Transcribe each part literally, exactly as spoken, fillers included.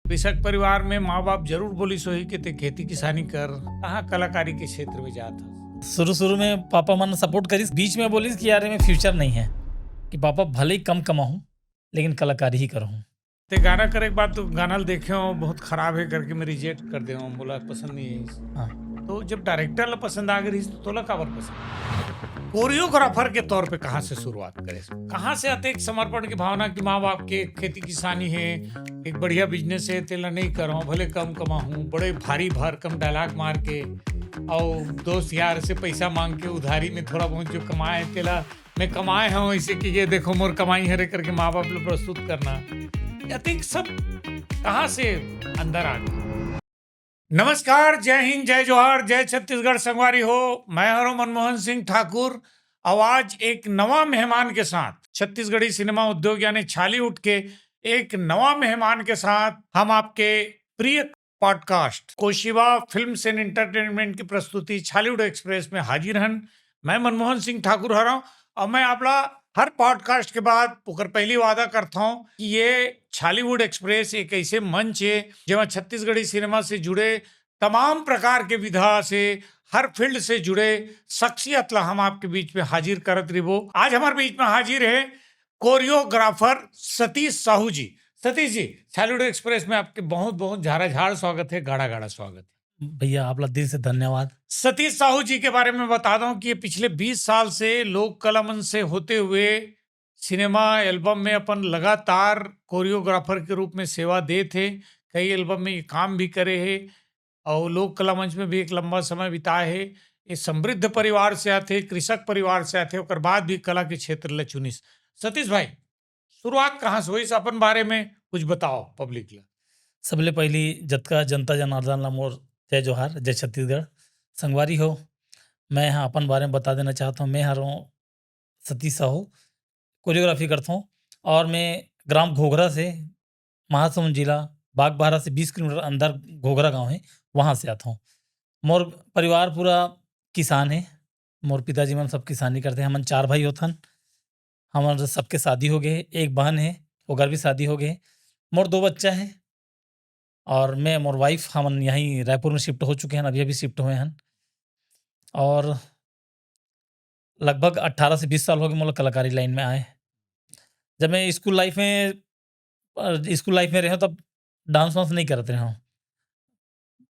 कृषक परिवार में माँ बाप जरूर बोलिस होही कि ते खेती किसानी कर, कहाँ कलाकारी के क्षेत्र में जात हस? शुरू शुरू में पापा मन सपोर्ट करिस, बीच में बोलिस कि यार, एमे फ्यूचर नहीं है, कि पापा भले ही कम कमाहूँ लेकिन कलाकारी ही करहूँ। ते गाना करे के बाद तो गाना ल देखे हो बहुत खराब है करके मैं रिजेक्ट कर दे हूँ, बोला पसंद नहीं है। हाँ। तो जब डायरेक्टर ला पसंद आ गई तो तोला काबर पसंद? कोरियोग्राफर के तौर पे कहाँ से शुरुआत करे, कहाँ से आते एक समर्पण की भावना कि माँ बाप के खेती किसानी है, एक बढ़िया बिजनेस है, तेला नहीं करो, भले कम कमाहूँ, बड़े भारी भरकम डायलॉग मार के और दोस्त यार से पैसा मांग के उधारी में थोड़ा बहुत जो कमाए तेला मैं कमाए हूँ, इसे कि ये देखो मोर कमाई हरे करके माँ बाप ला प्रस्तुत करना, या तो सब कहाँ से अंदर आ गया? नमस्कार, जय हिंद, जय जोहार, जय छत्तीसगढ़ संगवारी हो। मैं हरो मनमोहन सिंह ठाकुर। और आज एक नवा मेहमान के साथ, छत्तीसगढ़ी सिनेमा उद्योग यानी छालीवुड के एक नवा मेहमान के साथ हम आपके प्रिय पॉडकास्ट कोशिवा फिल्म्स एंड एंटरटेनमेंट की प्रस्तुति छालीवुड एक्सप्रेस में हाजिर हन। मैं मनमोहन सिंह ठाकुर हरव और मैं आपला हर पॉडकास्ट के बाद ओकर पहली वादा करता हूँ कि ये छालीवुड एक्सप्रेस एक ऐसे मंच है, जेमा छत्तीसगढ़ी सिनेमा से जुड़े तमाम प्रकार के विधा से, हर फील्ड से जुड़े शख्सियत ला हम आपके बीच में हाजिर करत रहिबो। आज हमारे बीच में हाजिर है कोरियोग्राफर सतीश साहू जी। सतीश जी, छालीवुड एक्सप्रेस में आपके बहुत बहुत झारा झाड़ स्वागत है, गाड़ा गाड़ा स्वागत है। भैया, आपला दिल से धन्यवाद। सतीश साहू जी के बारे में बता दूं कि ये पिछले बीस साल से लोक कला मंच से होते हुए सिनेमा एल्बम में अपन लगातार कोरियोग्राफर के रूप में सेवा देत हे। कई एल्बम में ये काम भी करे हे और लोक कला मंच में भी एक लंबा समय बिताए हे। ये समृद्ध परिवार से आथे, कृषक परिवार से आथे, ओकर बाद भी कला के क्षेत्र ल चुनिस। सतीश भाई, शुरुआत कहाँ से होइस, अपन बारे में कुछ बताओ पब्लिक ला। सबले पहली जतका जनता जनार्दन ला मोर जय जोहार, जय छत्तीसगढ़। संगवारी हो, मैं यहाँ अपन बारे में बता देना चाहता हूँ। मैं हरों सतीश साहू, कोरियोग्राफी करता हूँ और मैं ग्राम घोघरा से, महासमुंद जिला, बागबाहरा से बीस किलोमीटर अंदर घोघरा गांव है, वहाँ से आता हूँ। मोर परिवार पूरा किसान है, मोर पिताजी मन सब किसानी करते हैं। हमन चार भाई होथन, हमन सबके शादी हो गए, एक बहन है, ओकर भी शादी हो गए। मोर दो बच्चा है और मैं, मोर वाइफ, हमन यहीं रायपुर में शिफ्ट हो चुके हैं, अभी अभी शिफ्ट हुए हैं। और लगभग अट्ठारह से बीस साल हो गए मोला कलाकारी लाइन में आए। जब मैं स्कूल लाइफ में, अ, स्कूल लाइफ में रहे तब डांस वांस नहीं करते रहे।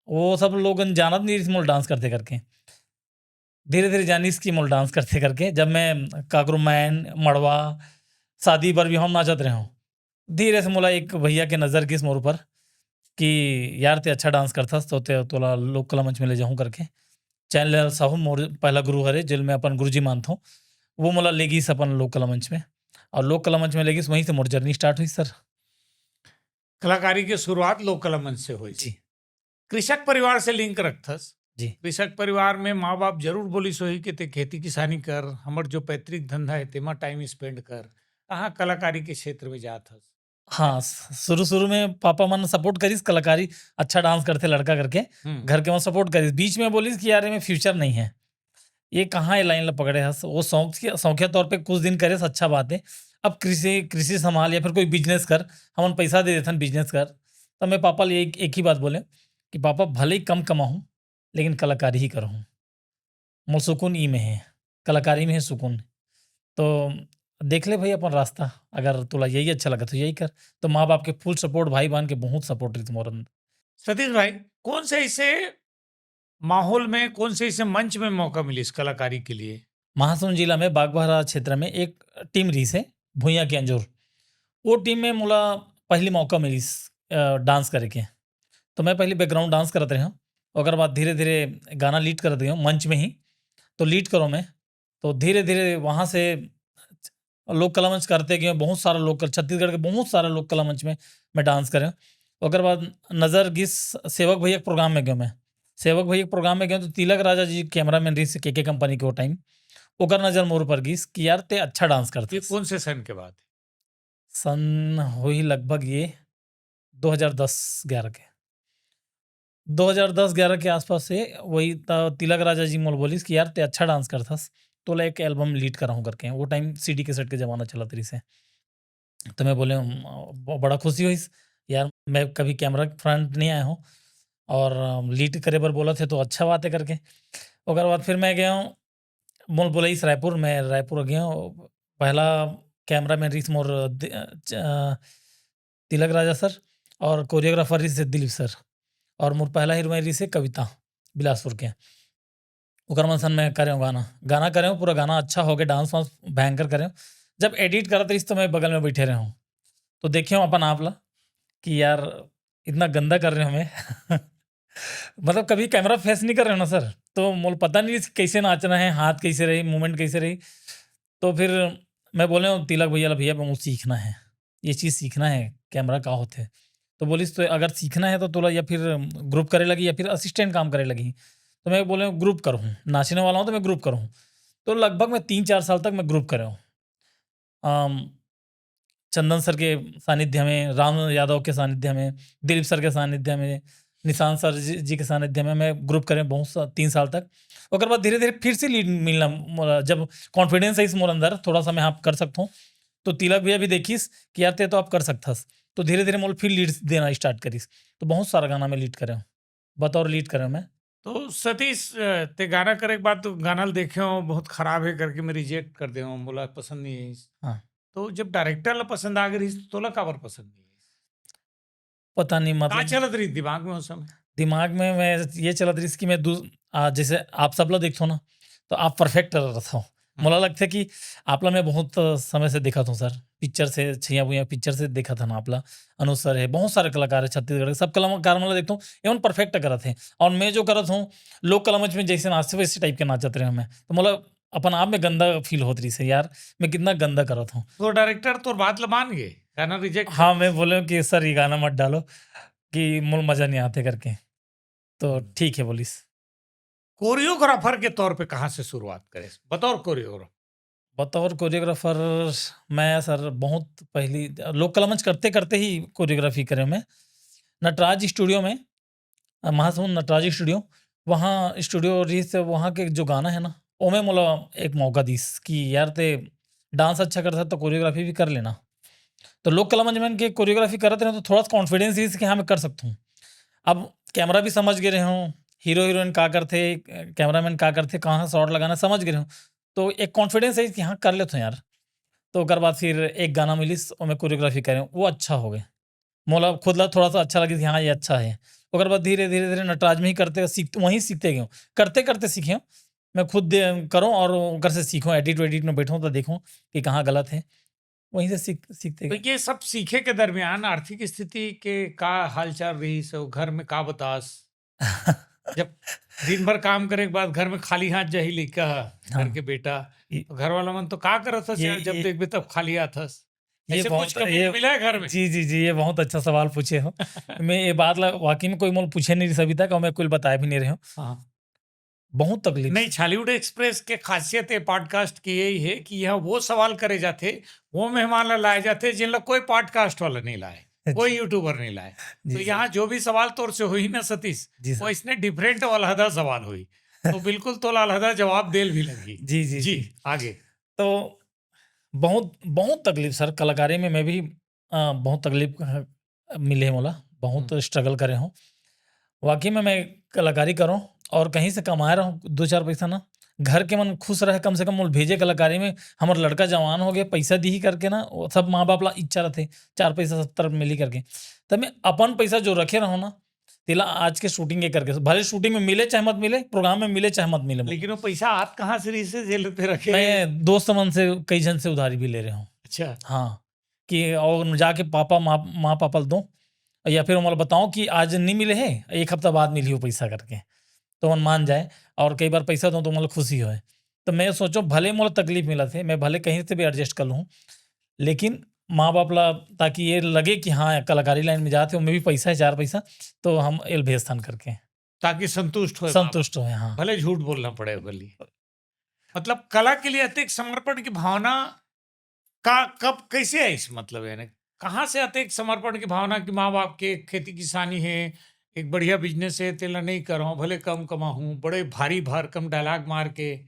वो सब लोग जानत नहीं रहिस मोला डांस करते करके। धीरे धीरे जानिस कि मोला डांस करते करके। जब मैं काकरो मैन, मड़वा, शादी बर भी हम नाचत रहे, धीरे से मोला एक भैया के नजर गिस मोर ऊपर कि यार, ते अच्छा डांस करथस, तो ते, तोला लोक कला मंच में ले जाहूँ करके। चैनलाल साहू मोर पहला गुरु हरे, जेल में अपन गुरुजी मानथों। वो मोला ले गिस अपन लोक कला मंच में, और लोक कला मंच में ले गिस, वहीं से मोर जर्नी स्टार्ट हुई सर। कलाकारी के शुरुआत लोक कला मंच से हुई। जी। कृषक परिवार से लिंक रखथस। जी। कृषक परिवार में माँ बाप जरूर बोलिस होही कि ते खेती किसानी कर, हमर जो पैतृक धंधा है तेमा टाइम स्पेंड कर, कहाँ कलाकारी के क्षेत्र में जात हस? हाँ, स-, शुरू शुरू में पापा मन सपोर्ट करिस, कलाकारी अच्छा डांस करथे लड़का करके, हम्म। घर के मन सपोर्ट करिस। बीच में बोलिस कि यार, एमे फ्यूचर नहीं है, ये कहाँ ये लाइन ला पकड़े हस। वो शौक के, शौकिया तौर पे कुछ दिन करे, अच्छा बात है। अब कृषि, कृषि संभाल या फिर कोई बिजनेस कर, हमन पैसा दे देथन बिजनेस कर। तो मैं पापा ले एक, एक ही बात बोले कि पापा, भले ही कम कमाहूँ लेकिन कलाकारी ही करहूँ, मोर सुकून ई में है, कलाकारी में है सुकून। तो देख ले भाई अपन रास्ता, अगर तोला यही अच्छा लगा तो यही कर। तो माँ बाप के फुल सपोर्ट, भाई बहन के बहुत सपोर्ट रही मोर अंदर। सतीश भाई, कौन से ऐसे माहौल में, कौन से ऐसे मंच में मौका मिलिस कलाकारी के लिए? महासमुंद जिला में बागबाहरा क्षेत्र में एक टीम रहिस है, भुइयां के अंजोर। वो टीम में मोला पहली मौका मिलिस, अ, डांस करे के। तो मैं पहले बैकग्राउंड डांस करत रहे हूँ, ओकर बाद धीरे धीरे गाना लीड करत गए हूँ मंच में ही। तो लीड करो मैं, तो धीरे धीरे वहाँ से लोक कला मंच करते गए, बहुत सारा लोक कला, छत्तीसगढ़ के बहुत सारा लोक कला मंच में मैं डांस करे। ओकर बाद नजर गिस सेवक भैया के प्रोग्राम में गयो मैं। सेवक भैया के प्रोग्राम में गयो तो तिलक राजा जी कैमरा मैन रहिस के के कंपनी के वो टाइम, ओकर नजर मोर ऊपर गिस कि यार, ते अच्छा डांस करते। ये कौन से सन के बात है? सन होही लगभग ये दो हज़ार दस ग्यारह के, दो हज़ार दस ग्यारह के आसपास से। वही त-, तिलक राजा जी मोल बोलिस कि यार, ते अच्छा डांस करथस, तोला एक एल्बम लीड कराहूँ करके। वो टाइम सीडी कैसेट के जमाना चलत रहिस है। तो मैं बोले, "ब-, बड़ा खुशी होइस यार।" मैं कभी कैमरा के फ्रंट नहीं आया हूँ, और लीड करे बर बोला थे तो अच्छा बात है करके। ओकर बाद फिर मैं गया हूँ, मोल बोला इस रायपुर, मैं रायपुर गया हूँ। पहला कैमरा मैन रिस मोर दि- अ, च- अ, तिलक राजा सर, और कोरियोग्राफर रिस दिलीप सर, और मोर पहला हीरोइन रिस कविता बिलासपुर के। ओकर मन सन मैं करे हूँ गाना, गाना करे हूँ, पूरा गाना अच्छा हो गया, डांस वांस भयंकर करे हूँ। जब एडिट करत रहिस तो मैं बगल में बैठे रहे हूँ, तो देखे हूँ अपन आप ला कि यार इतना गंदा कर रहे हो मैं मतलब कभी कैमरा फेस नहीं कर रहे हो ना सर, तो मोल पता नहीं कैसे नाचना है, हाथ कैसे रही, मूवमेंट कैसे रही। तो फिर मैं बोले हूँ तिलक भैया ला, "भैया मोला सीखना है, ये चीज़ सीखना है, कैमरा का होथे।" तो बोलिस, "तो अगर सीखना है तो तोला या फिर ग्रुप करे लगी या फिर असिस्टेंट काम करे लगी।" तो मैं बोले हूँ ग्रुप करूँ, नाचने वाला हूँ तो मैं ग्रुप करूँ। तो लगभग मैं तीन चार साल तक मैं ग्रुप करे हूँ। अम, चंदन सर के सानिध्य में, राम यादव के सानिध्य में, दिलीप सर के सानिध्य में, निशांत सर जी, जी के सानिध्य में मैं ग्रुप करे बहुत सा, तीन साल तक। ओकर बाद धीरे-धीरे फिर से लीड मिलना मोला, जब कॉन्फिडेंस आइस मोर अंदर, थोड़ा सा मैं हाँ कर सकता हूँ, तो तिलक भैया भी देखिस कि यार ते तो आप कर सकथस, तो धीरे-धीरे मोला फिर लीड्स देना स्टार्ट करिस। तो बहुत सारा गाना में लीड करे हूँ, बतौर लीड करे हूँ मैं। तो सतीश, अ, ते गाना करे के बाद तो गाना ल देखे हो, बहुत खराब है करके मैं रिजेक्ट कर दे हूँ, मोला पसंद नहीं है। हाँ। तो जब डायरेक्टर ला पसंद आ गई रहिस, तो तोला काबर पसंद नहीं है? पता नहीं, का मतलब चलत रही दिमाग में उस समय? दिमाग में मैं ये चलत रहिस कि मैं दू-, आ, जैसे आप सब ला देखथो ना, तो आप परफेक्ट रहथो। हम्म। मोला लगथे कि आप ला मैं बहुत समय से देखत हूँ सर, पिक्चर से, छैया भुइयां पिक्चर से देखत हन आप ला, अनुज सर है, बहुत सारे कलाकार है छत्तीसगढ़ के, सब कलाकार मन ला देखत हूँ, एमन परफेक्ट करत हैं। और मैं जो करत हूँ, लोक कला मंच में जैसे नाचते वैसे टाइप के नाचत रहे हूँ मैं, तो मोला अपन आप में गंदा फील होत रहिस है यार, मैं कितना गंदा करत हूँ। तो डायरेक्टर तोर बात ला मान गए, गाना रिजेक्ट? हाँ, मैं बोले हूँ कि सर ये गाना मत डालो, कि मोला मजा नहीं आते करके। तो हम्म। ठीक है बोलिस। कोरियोग्राफर के तौर पे कहाँ से शुरुआत करे, बतौर कोरियोग्राफर? बतौर कोरियोग्राफर मैं सर बहुत पहली लोक कला मंच करते करते ही कोरियोग्राफी करे मैं नटराज स्टूडियो में, अ, महासमुंद नटराज स्टूडियो, वहाँ स्टूडियो रहिस, वहाँ के जो गाना है ना, ओमे मोला एक मौका दिस कि यार ते डांस अच्छा करता तो कोरियोग्राफी भी कर लेना। तो लोक कला मंच में के कोरियोग्राफी करत रहे तो थोड़ा सा कॉन्फिडेंस इस कि हाँ मैं कर सकता हूँ। अब कैमरा भी समझ गए रहे हूँ, हीरो हीरोइन का करते, कैमरामैन का करते, कहाँ शॉट लगाना समझ गए रहे हूँ, तो एक कॉन्फिडेंस है कि हाँ कर लेता हूँ यार। तो ओकर बाद फिर एक गाना मिलिस, ओमे कोरियोग्राफी करे, वो अच्छा हो गए। मोला खुद ला थोड़ा सा अच्छा लगे कि हाँ ये अच्छा है। ओकर बाद धीरे धीरे धीरे नटराज में ही करते सीखते, वहीं सीखते गए हूँ। करते करते सीखे हूँ। मैं खुद दे- करूँ और ओकर से सीखूँ, एडिट वेडिट में बैठूँ तो देखूँ कि कहाँ गलत है, वहीं से सीख सीखते तो गए। ये सब सीखे के दरमियान आर्थिक स्थिति के का हालचाल रही, सो घर में का बतास? जब दिन भर काम करे के बाद घर में खाली हाथ जाही लइका ह, हाँ। घर के बेटा, ई तो घर वाला मन तो का करत हस ये, यार, जब ये, देखबे तब खाली हाथ हस? ये ऐसे कुछ बहुत, कभी ये, मिला है घर में? जी, जी, जी, ये बहुत अच्छा सवाल पूछे हो। मैं ये बात ला वाकई में कोई मोल पूछे नहीं रहिस अभी तक, और मैं कोई बताए भी नहीं रहे हूँ। हाँ। बहुत तकलीफ नहीं, से। छॉलीवुड एक्सप्रेस के खासियत ये पॉडकास्ट की यही है कि यहाँ वो सवाल करे जाते, वो मेहमान ला लाए जाते, जिन ला कोई पॉडकास्ट वाला नहीं लाए, कोई अच्छा। यूट्यूबर नहीं लाए। जी, तो सर। यहाँ जो भी सवाल तोर से हुई ना सतीश, जी, सर। वो इसने डिफरेंट वाला सवाल हुई, तो बिल्कुल तोला अलहदा जवाब देल भी लगी। जी, जी, जी, जी। आगे। तो बहुत, बहुत तकलीफ सर, कलाकारी में मैं भी, अ, बहुत तकलीफ, अ, मिले मोला, बहुत हम्म। स्ट्रगल करे हूँ। वाकई में मैं कलाकारी करूँ और कहीं से कमाए रहूँ दो चार पैसा ना, घर के मन खुश रहे, कम से कम मोल भेजे कलाकारी में, हमर लड़का जवान हो गए, पैसा दी करके ना, वो सब माँ बाप ला इच्छा रहते, चार पैसा सब तरफ मिली करके। तब मैं अपन पैसा जो रखे रहूँ ना, तेला आज के शूटिंग के करके, भले शूटिंग में मिले चाहे मत मिले, प्रोग्राम में मिले चाहे मत मिले। लेकिन वो पैसा आत कहाँ से रहिस हे, जेल पे रखे? मैं दोस्त मन से, कई जन से उधारी भी ले रहे हूँ। अच्छा। हाँ, कि और जाके पापा, माँ, माँ पापा ल दूँ, या फिर ओमन ल बताऊँ कि आज नहीं मिले हे, एक हफ्ता बाद मिली वो पैसा करके, तो ओमन मान जाए। और कई बार पैसा दूँ तो ओमन ल खुशी होए। तो मैं सोचो, भले मोला तकलीफ मिलत हे, मैं भले कहीं से भी एडजस्ट कर लूँ, लेकिन माँ बाप ला ताकि ये लगे कि हाँ, कलाकारी लाइन में जात हे, ओमे भी पैसा है, चार पैसा, तो हम एल भेजथन करके। ताकि संतुष्ट होए माँ बाप। संतुष्ट होए, हाँ। भले झूठ बोलना पड़े ओकर लिए। मतलब कला के लिए अतेक समर्पण की भावना का कब, कैसे आइस? मतलब यानी कहाँ से अतेक समर्पण की भावना कि माँ बाप के खेती किसानी है, एक बढ़िया बिजनेस है, तेला नहीं करहूँ, भले कम कमाहूँ, बड़े भारी भरकम डायलॉग मार के,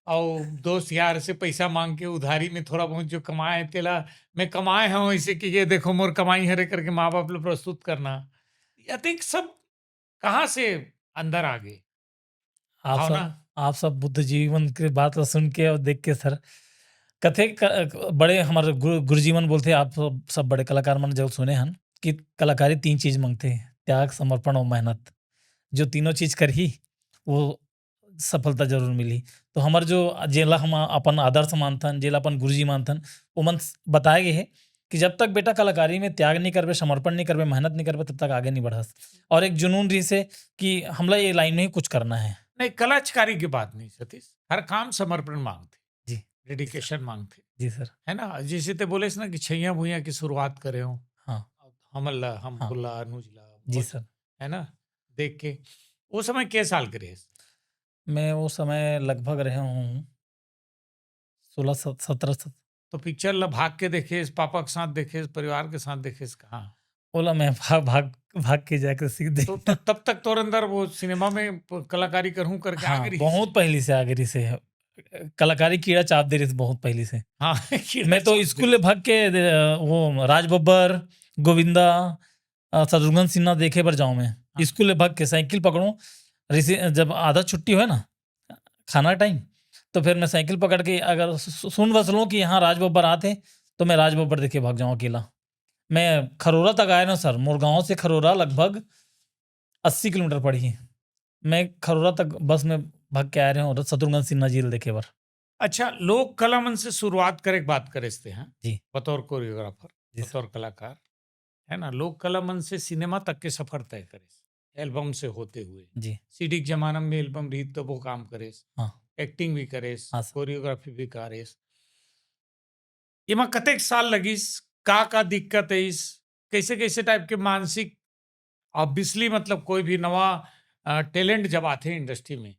अउ दोस्त यार से पैसा मांग के उधारी में थोड़ा बहुत जो कमाए तेला मैं कमाए हूँ, ऐसे कि ये देखो मोर कमाई हरे करके माँ बाप ला प्रस्तुत करना। I think सब कहाँ से अंदर आ गे? आप सब भावना? आप सब बुद्ध जीवन के बात ला सुन के और देख के सर, कथे क-, बड़े हमारे गुरु गुरुजी मन बोलथे, आप सब, सब बड़े कलाकार मन जरूर सुने हन कि कलाकारी तीन चीज मांगथे, त्याग, समर्पण और मेहनत। जो तीनों चीज करही, वो सफलता जरूर मिली। तो हमर जो, जेला हम अपन आदर्श मानथन, जेला अपन गुरुजी मानथन, ओमन स-, बताए गे हे कि जब तक बेटा कलाकारी में त्याग नहीं करबे, समर्पण नहीं करबे, मेहनत नहीं करबे, तब तक आगे नहीं बढ़स। और एक जुनून रहिस हे कि हमला ये लाइन में ही कुछ करना है। नहीं, कलाकारी के बात नहीं सतीश, हर काम समर्पण मांगथे, जी। डेडिकेशन मांगथे, जी सर। है ना? जैसे ते बोलेस ना कि छैया भुइया की शुरुआत करे हो, हाँ। हमन ला, हम हाँ। बोला, अनुज ला, जी मोर, सर। है ना? देख के, वो समय के साल के रहे? मैं वो समय लगभग रहे हूँ सोलह, सत-, सत्रह, सत-, तो पिक्चर ला भाग के देखेस, पापा के साथ देखेस, परिवार के साथ देखेस, कहाँ? ओला मैं भाग, भाग, भाग के जाके सीख दे। तो त-, तब तक तोर अंदर वो सिनेमा में प-, कलाकारी करहूं करके आ हाँ, गई बहुत पहली से आ गई से। कलाकारी कीड़ा चाप दे रही थी बहुत पहली से। हाँ, कीड़ा मैं तो चाप स्कूल दे। ले भाग के, अ, वो राज बब्बर, गोविंदा, अ, शत्रुघ्न सिन्हा देखे बर जाऊँ मैं। हाँ। स्कूल ले भाग के साइकिल पकड़ूँ, रिसे-, जब आधा छुट्टी होए ना, खाना टाइम, तो फिर मैं साइकिल पकड़ के अगर सु-, सु-, सुन बस लूँ कि यहाँ राज बब्बर आते, तो मैं राज बब्बर देखे भाग जाऊँ अकेला। मैं खरोरा तक आए ना सर, मोर गाँव से खरोरा लगभग अस्सी किलोमीटर पड़ही। मैं खरोरा तक बस में भाग के आए रहे हूँ शत्रुघ्न सिन्हा जी ल देखे बर। अच्छा, लोक कला मन से शुरुआत करे के बात करेस ते, हाँ? जी। बतौर कोरियोग्राफर, जी सर। बतौर कलाकार, है ना? लोक कला मन से सिनेमा तक के सफर तय करेस, एल्बम से होते हुए। जी। सीडी के जमाना में एल्बम रही तब वो काम करेस, हाँ। एक्टिंग भी करेस, हाँ सर। कोरियोग्राफी भी करेस। एमा कतेक साल लगिस, का-का दिक्कत आइस, कैसे-कैसे टाइप के मानसिक, ऑब्वियसली मतलब कोई भी नवा, अ, टैलेंट जब आथे इंडस्ट्री में,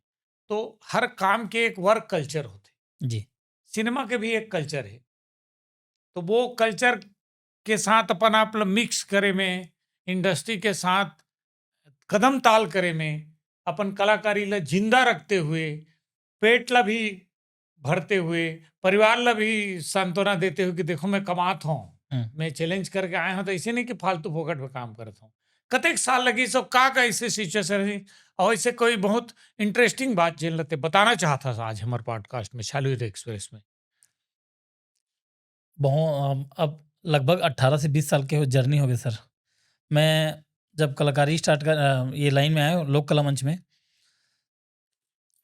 तो हर काम के एक वर्क कल्चर होथे। जी। सिनेमा के भी एक कल्चर हे, तो वो कल्चर के साथ अपन आप ल मिक्स करे में, इंडस्ट्री के साथ कदम ताल करे में, अपन कलाकारी ल जिंदा रखते हुए, पेट ल भी भरते हुए, परिवार ल भी सांत्वना देते हुए कि देखो मैं कमात हूँ, हम्म। मैं चैलेंज करके आया हूँ, तो ऐसे नहीं कि फालतू फोकट में काम करत हूँ। कतेक साल लगिस, सब का का ऐसे सिचुएशन रही, और ऐसे कोई बहुत इंटरेस्टिंग बात जेन ल ते बताना चाहत हस आज हमर पॉडकास्ट में, छालू एक्सप्रेस में? बहु-, अम, अब लगभग अठारह से बीस साल के हो जर्नी हो गए सर। मैं जब कलाकारी स्टार्ट कर, अ, ये लाइन में आया हूँ लोक कला मंच में,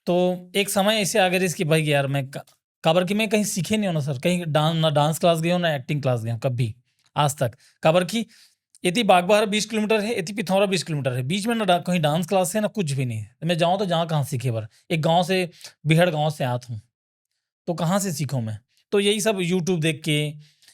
तो एक समय ऐसे आ गया कि भाई यार मैं क-, काबर कि मैं कहीं सीखे नहीं हूँ ना सर, कहीं डांस, ना डांस क्लास गए हूँ, ना एक्टिंग क्लास गए हूँ कभी आज तक। काबर कि एती बागबाहरा बीस किलोमीटर है, एती पिथौरा बीस किलोमीटर है, बीच में ना डा-, कहीं डांस क्लास है ना कुछ भी नहीं है। तो मैं जाऊँ तो जाऊँ कहाँ सीखे बर? एक गाँव से, बिहड़ गाँव से आत हूँ, तो कहाँ से सीखूँ मैं? तो यही सब YouTube देख के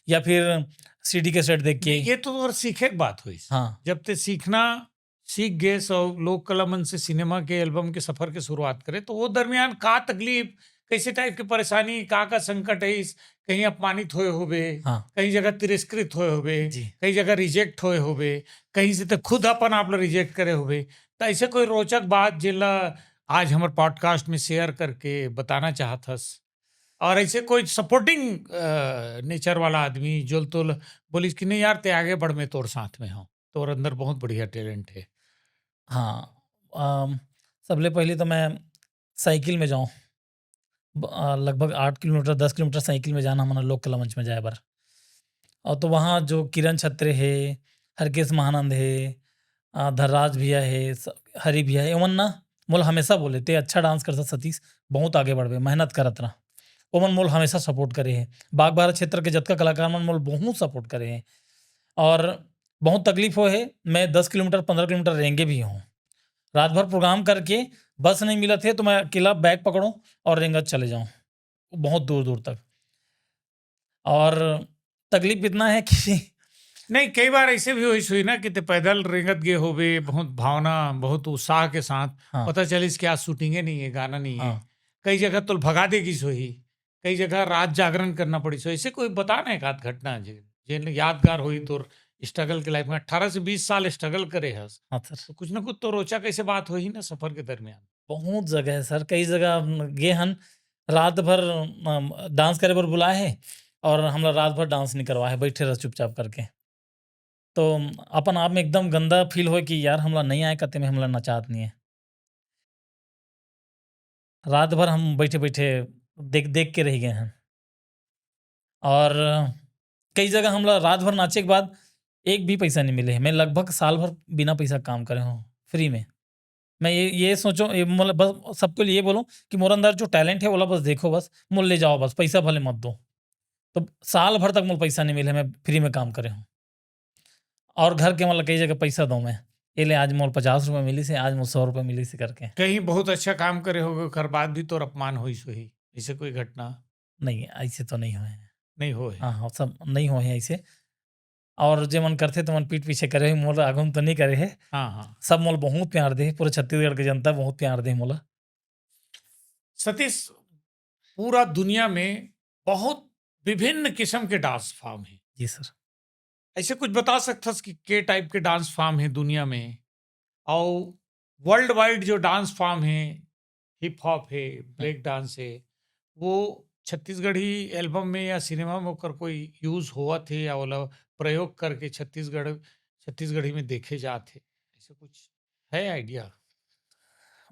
या फिर सीडी कैसेट देख के। ये तो और सीखे के बात हुई। हाँ। जब ते सीखना सीख गए सो लोक कला मंच से सिनेमा के एल्बम के सफर के शुरुआत करे, तो वो दरमियान का तकलीफ, कैसे टाइप के परेशानी, का का संकट है, इस कहीं अपमानित होए होबे, हाँ। कहीं जगह तिरस्कृत होए होबे, जी। कहीं जगह रिजेक्ट होए होबे, कहीं से तो खुद अपन आप ला रिजेक्ट करे होबे, तो ऐसे कोई रोचक बात जेला आज हमर पॉडकास्ट में शेयर करके बताना चाहत हस? और ऐसे कोई सपोर्टिंग, अ, नेचर वाला आदमी जो तोल बोलिस कि नहीं यार, ते आगे बढ़, मैं तोर साथ में हूँ, तोर अंदर बहुत बढ़िया टैलेंट है। हाँ, अम, सबले पहले तो मैं साइकिल में जाऊँ, ब-, अ, लगभग आठ किलोमीटर, दस किलोमीटर साइकिल में जाना हमन लोक कला मंच में जाए बर। और तो वहाँ जो किरण छत्रे हे, हरकेश महानंद हे, अ, धर्राज भैया हे, स-, हरी भैया हे, ओमन ना मोला हमेशा बोले, "ते अच्छा डांस करथस सतीश, बहुत आगे बढ़बे, मेहनत करत रह।" ओमन मोला हमेशा सपोर्ट करे हे। बागबाहरा क्षेत्र के जतका कलाकार मन मोला बहुत सपोर्ट करे हे। और बहुत तकलीफ होए हे, मैं दस किलोमीटर, पन्द्रह किलोमीटर रेंगे भी हूँ। रात भर प्रोग्राम करके बस नहीं मिलत हे, तो मैं अकेला बैग पकड़ूँ और रेंगत चले जाऊँ, बहुत दूर-दूर तक। और तकलीफ इतना है कि नहीं, कई बार ऐसे भी होइस होही ना कि ते पैदल रेंगत गे होबे, बहुत भावना, बहुत उत्साह के साथ, हाँ। पता चलिस कि आज शूटिंगे नहीं है, गाना नहीं है। हाँ। कई जगह तोल भगा दे गिस होही, कई जगह रात जागरण करना पड़िस होही। ऐसे कोई बता ना एक आध घटना जे, जे यादगार होही तोर स्ट्रगल के लाइफ में। अठारह से बीस साल स्ट्रगल करे हस, हाँ सर। तो कुछ ना कुछ तो रोचक ऐसे बात होही ना सफर के दरमियान। बहुत जगह है सर, कई जगह हम गे हन, रात भर, अम, डांस करे बर बुलाए हे और हमला रात भर डांस नहीं करवाए हे, बैठे रह चुपचाप करके। तो अपन आप में एकदम गंदा फील होए कि यार, हमला नहीं आए कते में, हमला नचात नहीं है। रात भर हम बैठे-बैठे देख, देख के रह गए हैं। और कई जगह हमला रात भर नाचे के बाद एक भी पैसा नहीं मिले हे। मैं लगभग साल भर बिना पैसा काम करे हूँ, फ्री में। मैं ये, ये सोचो, ये मतलब बस सबको लिए ये बोलूँ कि मोर अंदर जो टैलेंट है, ओला बस देखो, बस मोल ले जाओ, बस पैसा भले मत दो। तो साल भर तक मोल पैसा नहीं मिले, मैं फ्री में काम करे हूँ। और घर के मतलब कई जगह पैसा दो मैं, ये ले आज मोल पचास रुपये मिली से, आज मोल सौ रुपये मिली से करके। कहीं बहुत अच्छा काम करे होगे, ओकर बाद भी तोर अपमान होइस होही, ऐसे कोई घटना? नहीं, ऐसे तो नहीं हुए हैं। नहीं होए? हाँ, हाँ, सब नहीं हुए हैं ऐसे। और जे मन करथे, तो मन पीठ पीछे करे हे, मोला आगू में तो नहीं करे हे। हाँ, हाँ। सब मोला बहुत प्यार दे, पूरे छत्तीसगढ़ के जनता बहुत प्यार दे मोला। सतीश, पूरा दुनिया में बहुत विभिन्न किस्म के डांस फॉर्म हे। जी सर। ऐसे कुछ बता सकथस कि के टाइप के डांस फॉर्म हे दुनिया में, और वर्ल्ड वाइड जो डांस फॉर्म हे, हिप हॉप हे, ब्रेक डांस हे, वो छत्तीसगढ़ी एल्बम में या सिनेमा में ओकर कोई यूज़ होवत हे या ओला प्रयोग करके छत्तीसगढ़, छत्तीसगढ़ी में देखे जात हे, ऐसे कुछ है आइडिया?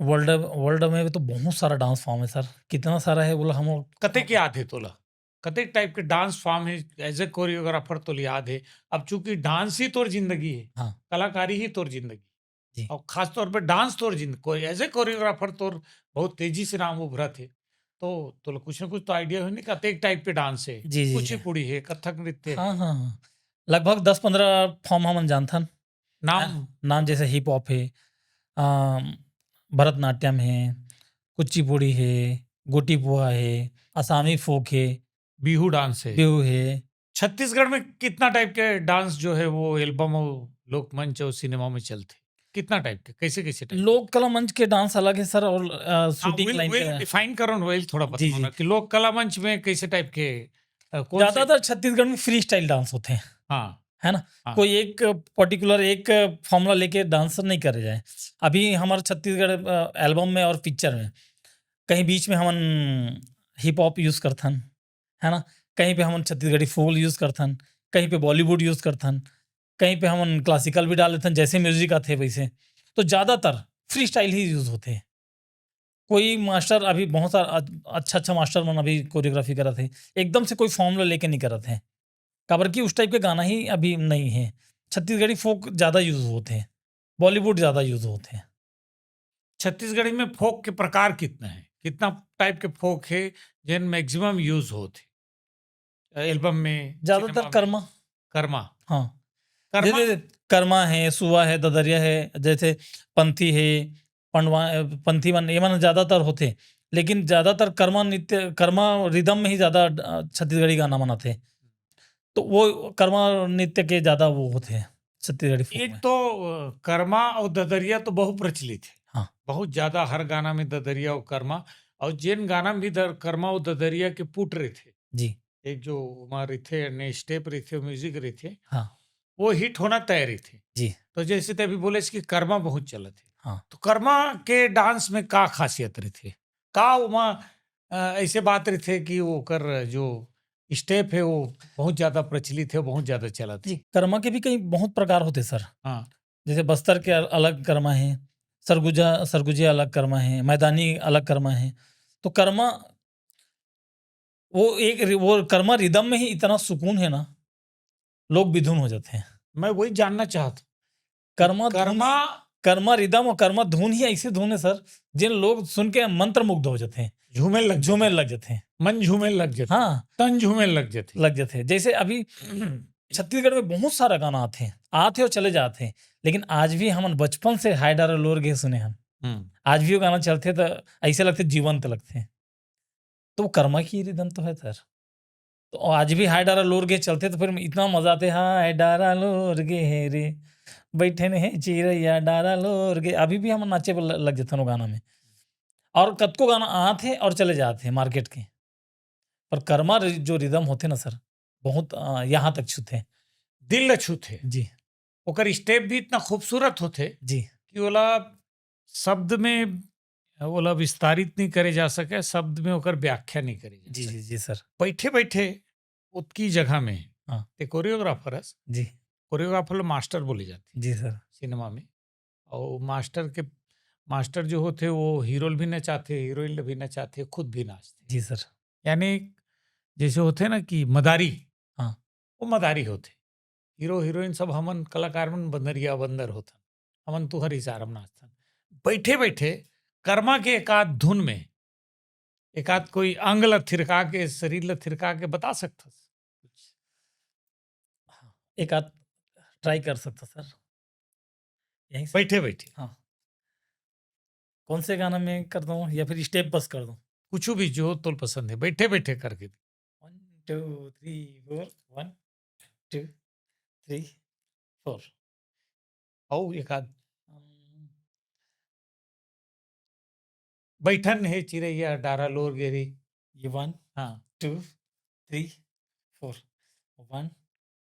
वर्ल्ड, वर्ल्ड में तो बहुत सारा डांस फॉर्म है सर, कितना सारा है बोला हम। कतेक याद हे तोला? कतेक टाइप के डांस फॉर्म हे, एज ए कोरियोग्राफर तोला याद हे? अब चूंकि डांस ही तोर जिंदगी हे, हाँ। कलाकारी ही तोर जिंदगी, जी। और खास तौर पे डांस तोर जिंद-, को-, एज ए कोरियोग्राफर तोर बहुत तेजी से नाम उभरत हे, तो तोला कुछ ना कुछ तो आइडिया होही नहीं, कतेक टाइप के डांस हे, जी, जी, कुचिपुड़ी हे, कथक नृत्य हे। हाँ, हाँ, हाँ। लगभग दस पंद्रह फॉर्म हमन जानथन। नाम? हाँ, नाम जैसे हिप हॉप हे, अम, भरतनाट्यम हे, कुचिपुड़ी हे, गोटी पुआ हे, आसामी फोक हे, बिहू डांस हे। बिहू हे। छत्तीसगढ़ में कितना टाइप के डांस जो है वो एल्बम और लोकमंच और सिनेमा में चलथे? कितना टाइप के, कैसे कैसे टाइप? लोक कला मंच के डांस अलग है सर, और, अ, हाँ, शूटिंग वही, लाइन वही का। डिफाइन करो ना, वही थोड़ा जी, बताओ जी। ना कि लोक कला मंच में कैसे टाइप के, अ, कौन से? ज्यादातर छत्तीसगढ़ में फ्री स्टाइल डांस होते हैं। हाँ। है ना? हाँ। कोई एक पर्टिकुलर एक फॉर्मूला लेके डांस नहीं करे जाए। अभी हमारे छत्तीसगढ़, अ, एल्बम में और पिक्चर में कहीं बीच में हमन हिप हॉप यूज़ करथन, है ना? कहीं पे हमन छत्तीसगढ़ी फूल यूज़ करथन, कहीं पे बॉलीवुड यूज़ करथन, कहीं पे हमन क्लासिकल भी डाल लेथन, जैसे म्यूजिक आथे वैसे। तो ज़्यादातर फ्री स्टाइल ही यूज़ होथे। कोई मास्टर अभी बहुत सारा अ-, अच्छा-अच्छा मास्टर मन अभी कोरियोग्राफी करत हे, एकदम से कोई फॉर्मूला लेके नहीं करत हे, काबर कि उस टाइप के गाना ही अभी नहीं है। छत्तीसगढ़ी फोक ज़्यादा यूज़ होथे, बॉलीवुड ज़्यादा यूज़ होथे। छत्तीसगढ़ी में फोक के प्रकार कितना है? कितना टाइप के फोक है जेन मैक्सिमम यूज़ होथे? अ, एल्बम में, ज्यादातर सिनेमा में? कर्मा। कर्मा। हाँ। कर्मा? जैसे कर्मा है, सुआ है, ददरिया है, जैसे पंथी है, पंडवा, अ, पंथी मन, ये मन ज्यादातर होथे। लेकिन ज्यादातर कर्मा नृत्य, कर्मा रिदम में ही ज्यादा, अ, छत्तीसगढ़ी गाना मन आथे। तो वो कर्मा नृत्य के ज्यादा वो होथे छत्तीसगढ़ी फोक ये में। तो, अ, कर्मा और ददरिया तो बहुत प्रचलित है। हाँ। बहुत ज्यादा हर गाना में ददरिया और कर्मा, और जेन गाना में भी दर-, कर्मा और ददरिया के पुट रहिथे। जी। एक जो ओमा रहिथे, ने स्टेप रहिथे, म्यूजिक रहिथे, हाँ। वो हिट होना तय रहिथे। जी। तो जैसे ते अभी बोले कि कर्मा बहुत चलत है। हाँ। तो कर्मा के डांस में का खासियत रहिथे? का ओमा, अ, ऐसे बात रहिथे कि ओकर जो स्टेप है वो बहुत ज्यादा प्रचलित है, बहुत ज्यादा चलत है? जी, कर्मा के भी कई बहुत प्रकार होथे सर। हाँ। जैसे बस्तर के अल-, अलग कर्मा है, सरगुजा, सरगुजिया अलग कर्मा है, मैदानी अलग कर्मा है। तो कर्मा वो एक रि-, वो कर्मा रिदम में ही इतना सुकून है ना, लोग बिधुन हो जाते हैं। मैं वही जानना चाहता हूँ। कर्मा धुन, कर्मा कर्मा रिदम और कर्मा धुन ही ऐसी धुन है सर, जिन लोग सुन के मंत्रमुग्ध हो जाते हैं, झूमे लग झूमे जाते हैं। लग जाते हैं। मन झूमे लग जाते हैं। हाँ। तन झूमे लग जाते हैं। लग जाते हैं। जैसे अभी छत्तीसगढ़ में बहुत सारा गाना आते हैं, आते और चले जाते हैं, लेकिन आज भी हमन बचपन से हाय डारा लोर गे सुने हन। हम्म। आज भी वो गाना चलथे तो ऐसे लगथे, जीवंत लगथे। तो वो कर्मा की रिदम तो है सर। तो आज भी हाय डारा लोर गे चलथे तो फिर इतना मजा आथे, हाय डारा लोर गे हे रे, बैठे ने हे चिरैया डारा लोर गे। अभी भी हम नाचे बर ल-, लग जथन वो गाना में। और कतको गाना आथे और चले जाथे मार्केट के। पर कर्मा रि-, जो रिदम होथे ना सर, बहुत, अ, यहाँ तक छूथे। दिल ल छूथे। जी। ओकर स्टेप भी इतना खूबसूरत होथे जी। कि ओला शब्द में ओला विस्तारित नहीं करे जा सके, शब्द में ओकर व्याख्या नहीं करे जा जी सके। जी जी सर। बैठे बैठे ओतकी जगह में हाँ। ते कोरियोग्राफर हस, जी कोरियोग्राफर ला मास्टर बोले जाथे जी सर। सिनेमा में। और मास्टर के मास्टर जो होथे वो हीरो ल भी नचाथे, हीरोइन ल भी नचाथे, खुद भी नाचथे। जी सर। यानी जैसे होथे ना कि मदारी, हाँ। वो मदारी होथे। हीरो हीरोइन सब हमन कलाकार मन बंदरिया बंदर होथन, हमन तुहर इशारा म नाचथन। बैठे बैठे कर्मा के एक आध धुन में एक आध कोई अंग ल थिरका के, शरीर ल थिरका के बता सकथस? एक आध ट्राई कर सकता सर। यहीं से बैठे बैठे हाँ। कौन से गाना में कर दूँ या फिर स्टेप बस कर दूँ? कुछ भी जो तोल पसंद है, बैठे बैठे करके। One two three four, one two three four. और एक आध बैठन हे चिरैया डारा लोर गेरी। ये वन हाँ। Two three four, one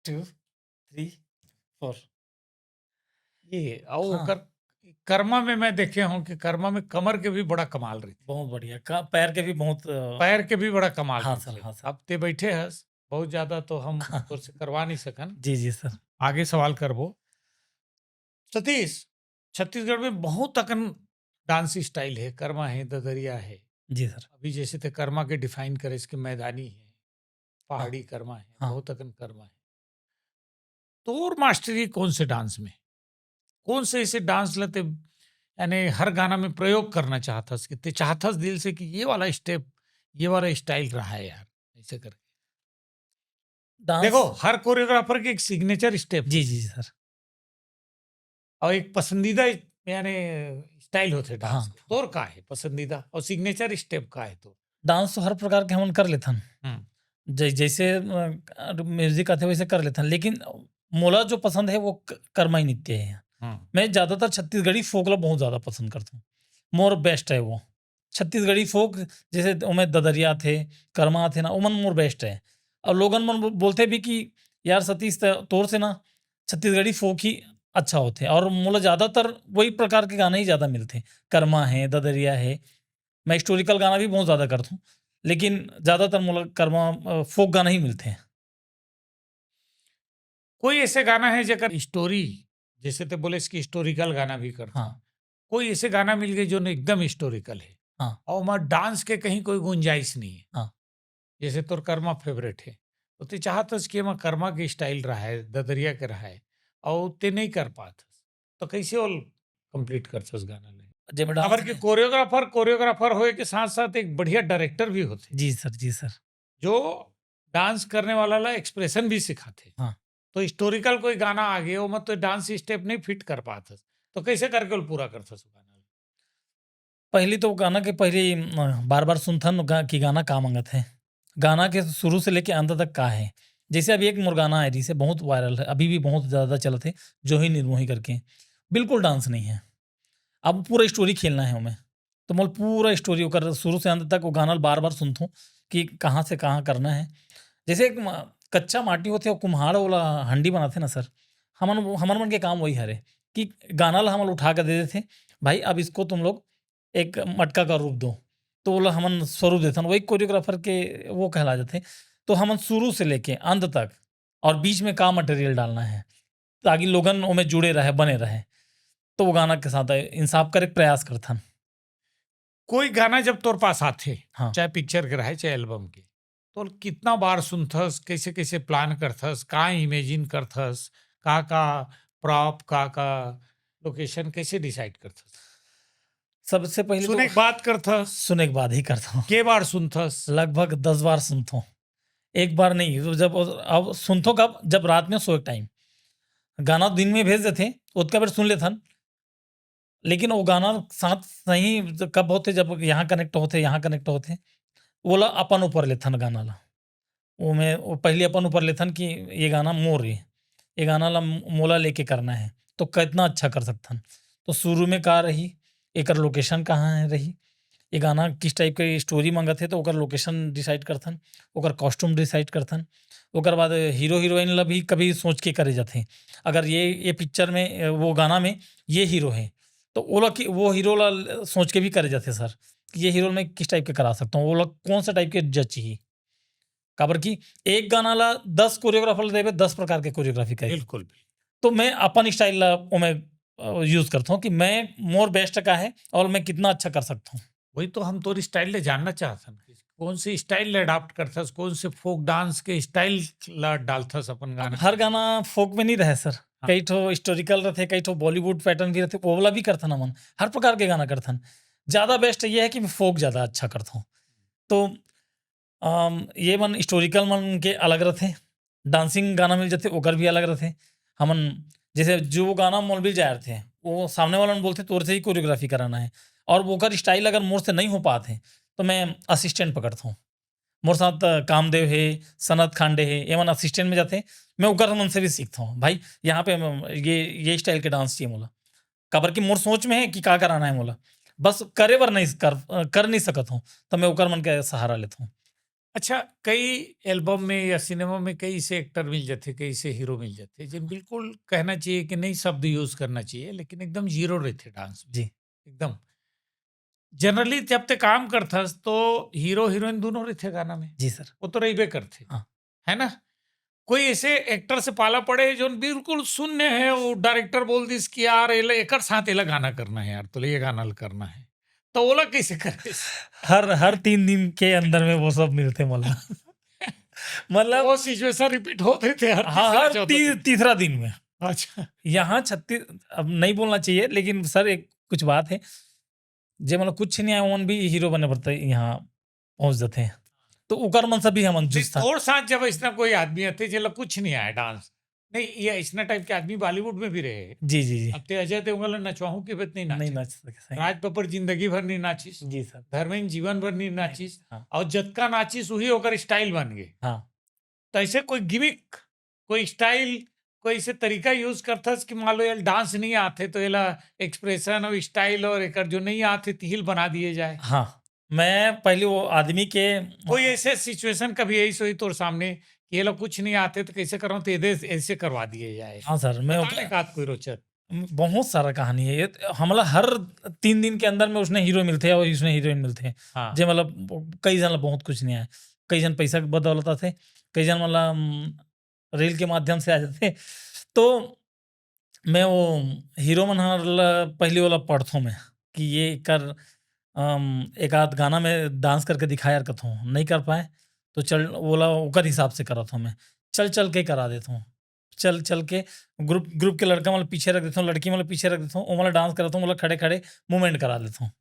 two three four. ये और हाँ। ओकर कर्मा में मैं देखे हूँ कि कर्मा में कमर के भी बड़ा कमाल रही, बहुत बढ़िया का, पैर के भी बहुत अ, पैर के भी बड़ा कमाल हाँ रहिथे। सर, हाँ सर। अब ते बैठे हस, बहुत ज्यादा तो हम तोर से करवा नहीं सकन, जी जी सर। आगे सवाल करबो। सतीश, छत्तीसगढ़ में बहुत अकन डांस स्टाइल है, कर्मा है, ददरिया है। जी सर। अभी जैसे ते कर्मा के डिफाइन करे, इसके मैदानी है, पहाड़ी कर्मा है, हाँ। बहुत अकन कर्मा है। तोर मास्टरी कौन से डांस में, कौन से ऐसे डांस ल ते यानी हर गाना में प्रयोग करना चाहत हस कि ते चाहत हस दिल से कि ये वाला स्टेप, ये वाला स्टाइल रहा है यार, ऐसे करके? डांस देखो, हर कोरियोग्राफर के एक सिग्नेचर स्टेप जी जी सर। और एक पसंदीदा यानी स्टाइल होथे डांस हाँ। के। तोर का है पसंदीदा और सिग्नेचर स्टेप का है तोर? डांस तो हर प्रकार के हमन कर लेथन। हम्म। जै-, जैसे अ, म्यूजिक आथे वैसे कर लेथन, लेकिन मोला जो पसंद है वो क-, कर्मा ही नृत्य है। हम्म। मैं ज्यादातर छत्तीसगढ़ी फोक ला बहुत ज्यादा पसंद करता हूँ, मोर बेस्ट है वो। छत्तीसगढ़ी फोक जैसे ओमे ददरिया थे, कर्मा थे ना, ओमन मोर बेस्ट है। और लोगन मन बो-, बोलते भी कि यार सतीश त-, तोर से ना छत्तीसगढ़ी फोक ही अच्छा होथे, और मोला ज्यादातर वही प्रकार के गाना ही ज्यादा मिलथे। कर्मा है, ददरिया है, मैं हिस्टोरिकल गाना भी बहुत ज्यादा करता हूँ, लेकिन ज्यादातर मोला कर्मा अ, फोक गाना ही मिलथे। कोई ऐसे गाना है जेकर स्टोरी, जैसे ते बोले इसकी हिस्टोरिकल गाना भी करता हाँ। हूँ, कोई ऐसे गाना मिल गए जो न एकदम हिस्टोरिकल है हाँ। और वहाँ डांस के कहीं कोई गुंजाइश नहीं है, हाँ। जैसे तोर कर्मा फेवरेट है, तो ते चाहत हस कि एमा कर्मा के स्टाइल रहा है, ददरिया के रहा है, और ते नहीं कर पात हस, तो कैसे ओल कंप्लीट करथस गाना ले? जेमे डांस काबर के में- कोरियोग्राफर कोरियोग्राफर होए के साथ साथ एक बढ़िया डायरेक्टर भी होथे, जी सर, जी सर। जो डांस करने वाला ला एक्सप्रेशन भी सिखाथे। हाँ। तो हिस्टोरिकल कोई गाना आ गया, ओमा तो डांस स्टेप नहीं फिट कर पात हस, तो कैसे करके ओल पूरा करथस वो गाना? पहली तो गाना के पहले, अ, बार-बार सुनथन गा-, कि गाना का मांगत है। गाना के शुरू से लेके अंत तक का है। जैसे अभी एक मोर गाना है, जिसे बहुत वायरल है, अभी भी बहुत ज्यादा चलत है, जो ही निर्मोही करके। बिल्कुल डांस नहीं है। अब पूरा स्टोरी खेलना है ओमे। तो मोल पूरा स्टोरी ओकर शुरू से अंत तक वो गाना ल बार-बार सुनथों कि कहाँ से कहाँ करना है। जैसे एक म-, कच्चा माटी होथे, वो कुम्हार वाला हंडी बनाथे ना सर, हमन वो, हमन मन के काम वही हरे कि गाना ला हमन उठा के दे देथे, "भाई अब इसको तुम लोग एक मटका का रूप दो", तो ओला हमन स्वरूप देथन, वही कोरियोग्राफर के वो कहला जाथे। तो हमन शुरू से लेके अंत तक और बीच में का मटेरियल डालना है, ताकि लोगन ओमे जुड़े रहे, बने रहे, तो वो गाना के साथ इंसाफ करे के प्रयास करथन। कोई गाना जब तोर पास आथे, हाँ। चाहे पिक्चर के रहे, चाहे एल्बम के, तो कितना बार सुनथस, कैसे कैसे प्लान करथस, का इमेजिन करथस, का का प्रॉप, का का लोकेशन, कैसे डिसाइड करथस? सबसे पहले सुने तो के बाद करथस, सुने के बाद ही करता हूँ। के बार सुनथस? लगभग दस बार सुनता हूँ। एक बार नहीं, तो जब, अब सुनता हूँ कब, जब रात में सोए टाइम गाना दिन में भेज देथे, ओतका बेर सुन लेथन, लेकिन वो गाना साथ सही कब होथे, जब यहाँ कनेक्ट होथे, यहाँ कनेक्ट होथे, वो ला अपन ऊपर लेथन गाना ला। वो मैं, वो पहले अपन ऊपर लेथन कि ये गाना मोर है, ये गाना ला मोला लेके करना है, तो कितना अच्छा कर सकथन। तो शुरू में का रही, एकर लोकेशन कहाँ है रही, ये गाना किस टाइप के स्टोरी मांगत है, तो ओकर लोकेशन डिसाइड करथन, ओकर कॉस्ट्यूम डिसाइड करथन। ओकर बाद हीरो हीरोइन ला भी कभी सोच के करे जाथे, अगर ये, ये पिक्चर में, वो गाना में ये हीरो है, तो ओला कि, वो हीरो ला सोच के भी करे जाथे सर, कि ये हीरो मैं किस टाइप के करा सकता हूँ, ओला कौन सा टाइप के जज चाहिए। काबर कि एक गाना ला दस कोरियोग्राफर ला देबे, दस प्रकार के कोरियोग्राफी करे। बिल्कुल। तो मैं अपन स्टाइल ला ओमे यूज करता हूँ कि मैं मोर बेस्ट का है और मैं कितना अच्छा कर सकता हूँ। वही तो हम तोर स्टाइल ले जानना चाहथन कि कौन से स्टाइल ले अडॉप्ट करथस, कौन से फोक डांस के स्टाइल ला डालथस अपन गाना। हर गाना फोक में नहीं रहे सर, हाँ। कई ठो हिस्टोरिकल रहथे, कई ठो बॉलीवुड पैटर्न भी रहथे, वो वाला भी करथन हमन, हर प्रकार के गाना करथन। ज्यादा बेस्ट ये है कि मैं फोक ज्यादा अच्छा करता हूँ। तो अम, ये मन हिस्टोरिकल मन के अलग रहथे, डांसिंग गाना मिल जाथे ओकर भी अलग रहथे। हमन जैसे जो वो गाना मोर मिल जाए रहथे, वो सामने वाला मन बोलथे तोर से ही कोरियोग्राफी कराना है, और ओकर स्टाइल अगर मोर से नहीं हो पात है तो मैं असिस्टेंट पकड़ता हूँ। मोर साथ कामदेव है, सनत खांडे है, ये मन असिस्टेंट में जाथे। मैं ओकर मन से भी सीखता हूँ, भाई यहाँ पे हम ये ये स्टाइल के डांस चाहिए मोला, काबर कि मोर सोच में है कि का कराना है मोला, बस करे बर नहीं कर, कर नहीं सकत हूँ, तो मैं ओकर मन के सहारा लेता हूँ। अच्छा, कई एल्बम में या सिनेमा में कई से एक्टर मिल जाथे, कई से हीरो मिल जाथे, जिन बिल्कुल कहना चाहिए कि नहीं शब्द यूज करना चाहिए, लेकिन एकदम जीरो रहथे डांस में। जी। एकदम जनरली जब ते काम करथस तो हीरो हीरोइन दोनों रहथे गाना में, जी सर। वो तो रहिबे करथे, हाँ। है ना? कोई ऐसे एक्टर से पाला पड़े जो बिल्कुल शून्य है, वो डायरेक्टर बोल दिस कि यार एला, एकर साथ एला गाना करना है यार, तो ये गाना करना है, तो ओला कैसे करे? हर हर तीन दिन के अंदर में वो सब मिलथे मोला। मतलब वो सिचुएशन रिपीट होत रहिथे हर हाँ, तीसरा हर चौथा ती, दिन। तीसरा दिन में। अच्छा। यहाँ छत्तीस, अब नहीं बोलना चाहिए, लेकिन सर एक कुछ बात है, जे मतलब कुछ नहीं आया, ओमन भी हीरो बने बर यहाँ पहुंच जाते हैं, तो ओकर मन से भी हमन नहीं, जूझथन। तोर साथ जब ऐसा कोई आदमी आथे जेला कुछ नहीं आया डांस, नहीं, ये ऐसा टाइप के आदमी बॉलीवुड में भी रहे। जी जी जी। अब ते अजय देवगन ला नचवाहू के बत नहीं नहीं नाचे, नाच सके सही। राज बब्बर जिंदगी भर नहीं नाचिस, जी सर। धर्मेंद्र जीवन भर नहीं नाचिस, हाँ। और जतका नाचिस वही ओकर स्टाइल बन गए। हाँ। तो ऐसे कोई गिमिक, कोई स्टाइल, कोई ऐसे तरीका यूज करथस कि मान लो ये डांस नहीं आथे तो एला एक्सप्रेशन और स्टाइल और एकर जो नहीं आथे तिहिल बना दिए जाए। हाँ, मैं पहले वो आदमी के कोई ऐसे सिचुएशन कभी ऐसे हुई तोर सामने कि ये लोग कुछ नहीं आथे तो कैसे करो, तो ये ऐसे करवा दिए जाए। हाँ सर, मैं बता ले का कोई रोचक। बहुत सारा कहानी है ये। हमला हर तीन दिन के अंदर में उसने हीरो मिलथे और उसने हीरोइन मिलथे। हाँ। जे मतलब कई जन ला बहुत कुछ नहीं आए, कई जन पैसा के बदौलत आथे, कई जन मतलब रेल के माध्यम से आ जाथे। तो मैं वो हीरो मन हर ला पहली वाला पढ़थों मैं कि ये कर अम, एक आध गाना में डांस करके दिखा यार कथों, नहीं कर पाए तो चल, ओला ओकर हिसाब से करत हूँ मैं, चल चल के करा देता हूँ। चल चल के ग्रुप ग्रुप के लड़का मन ला पीछे रख देता हूँ, लड़की मन ला पीछे रख देता हूँ, ओमन ला डांस करत हूँ, ओमन ला खड़े खड़े मूवमेंट करा देता हूँ,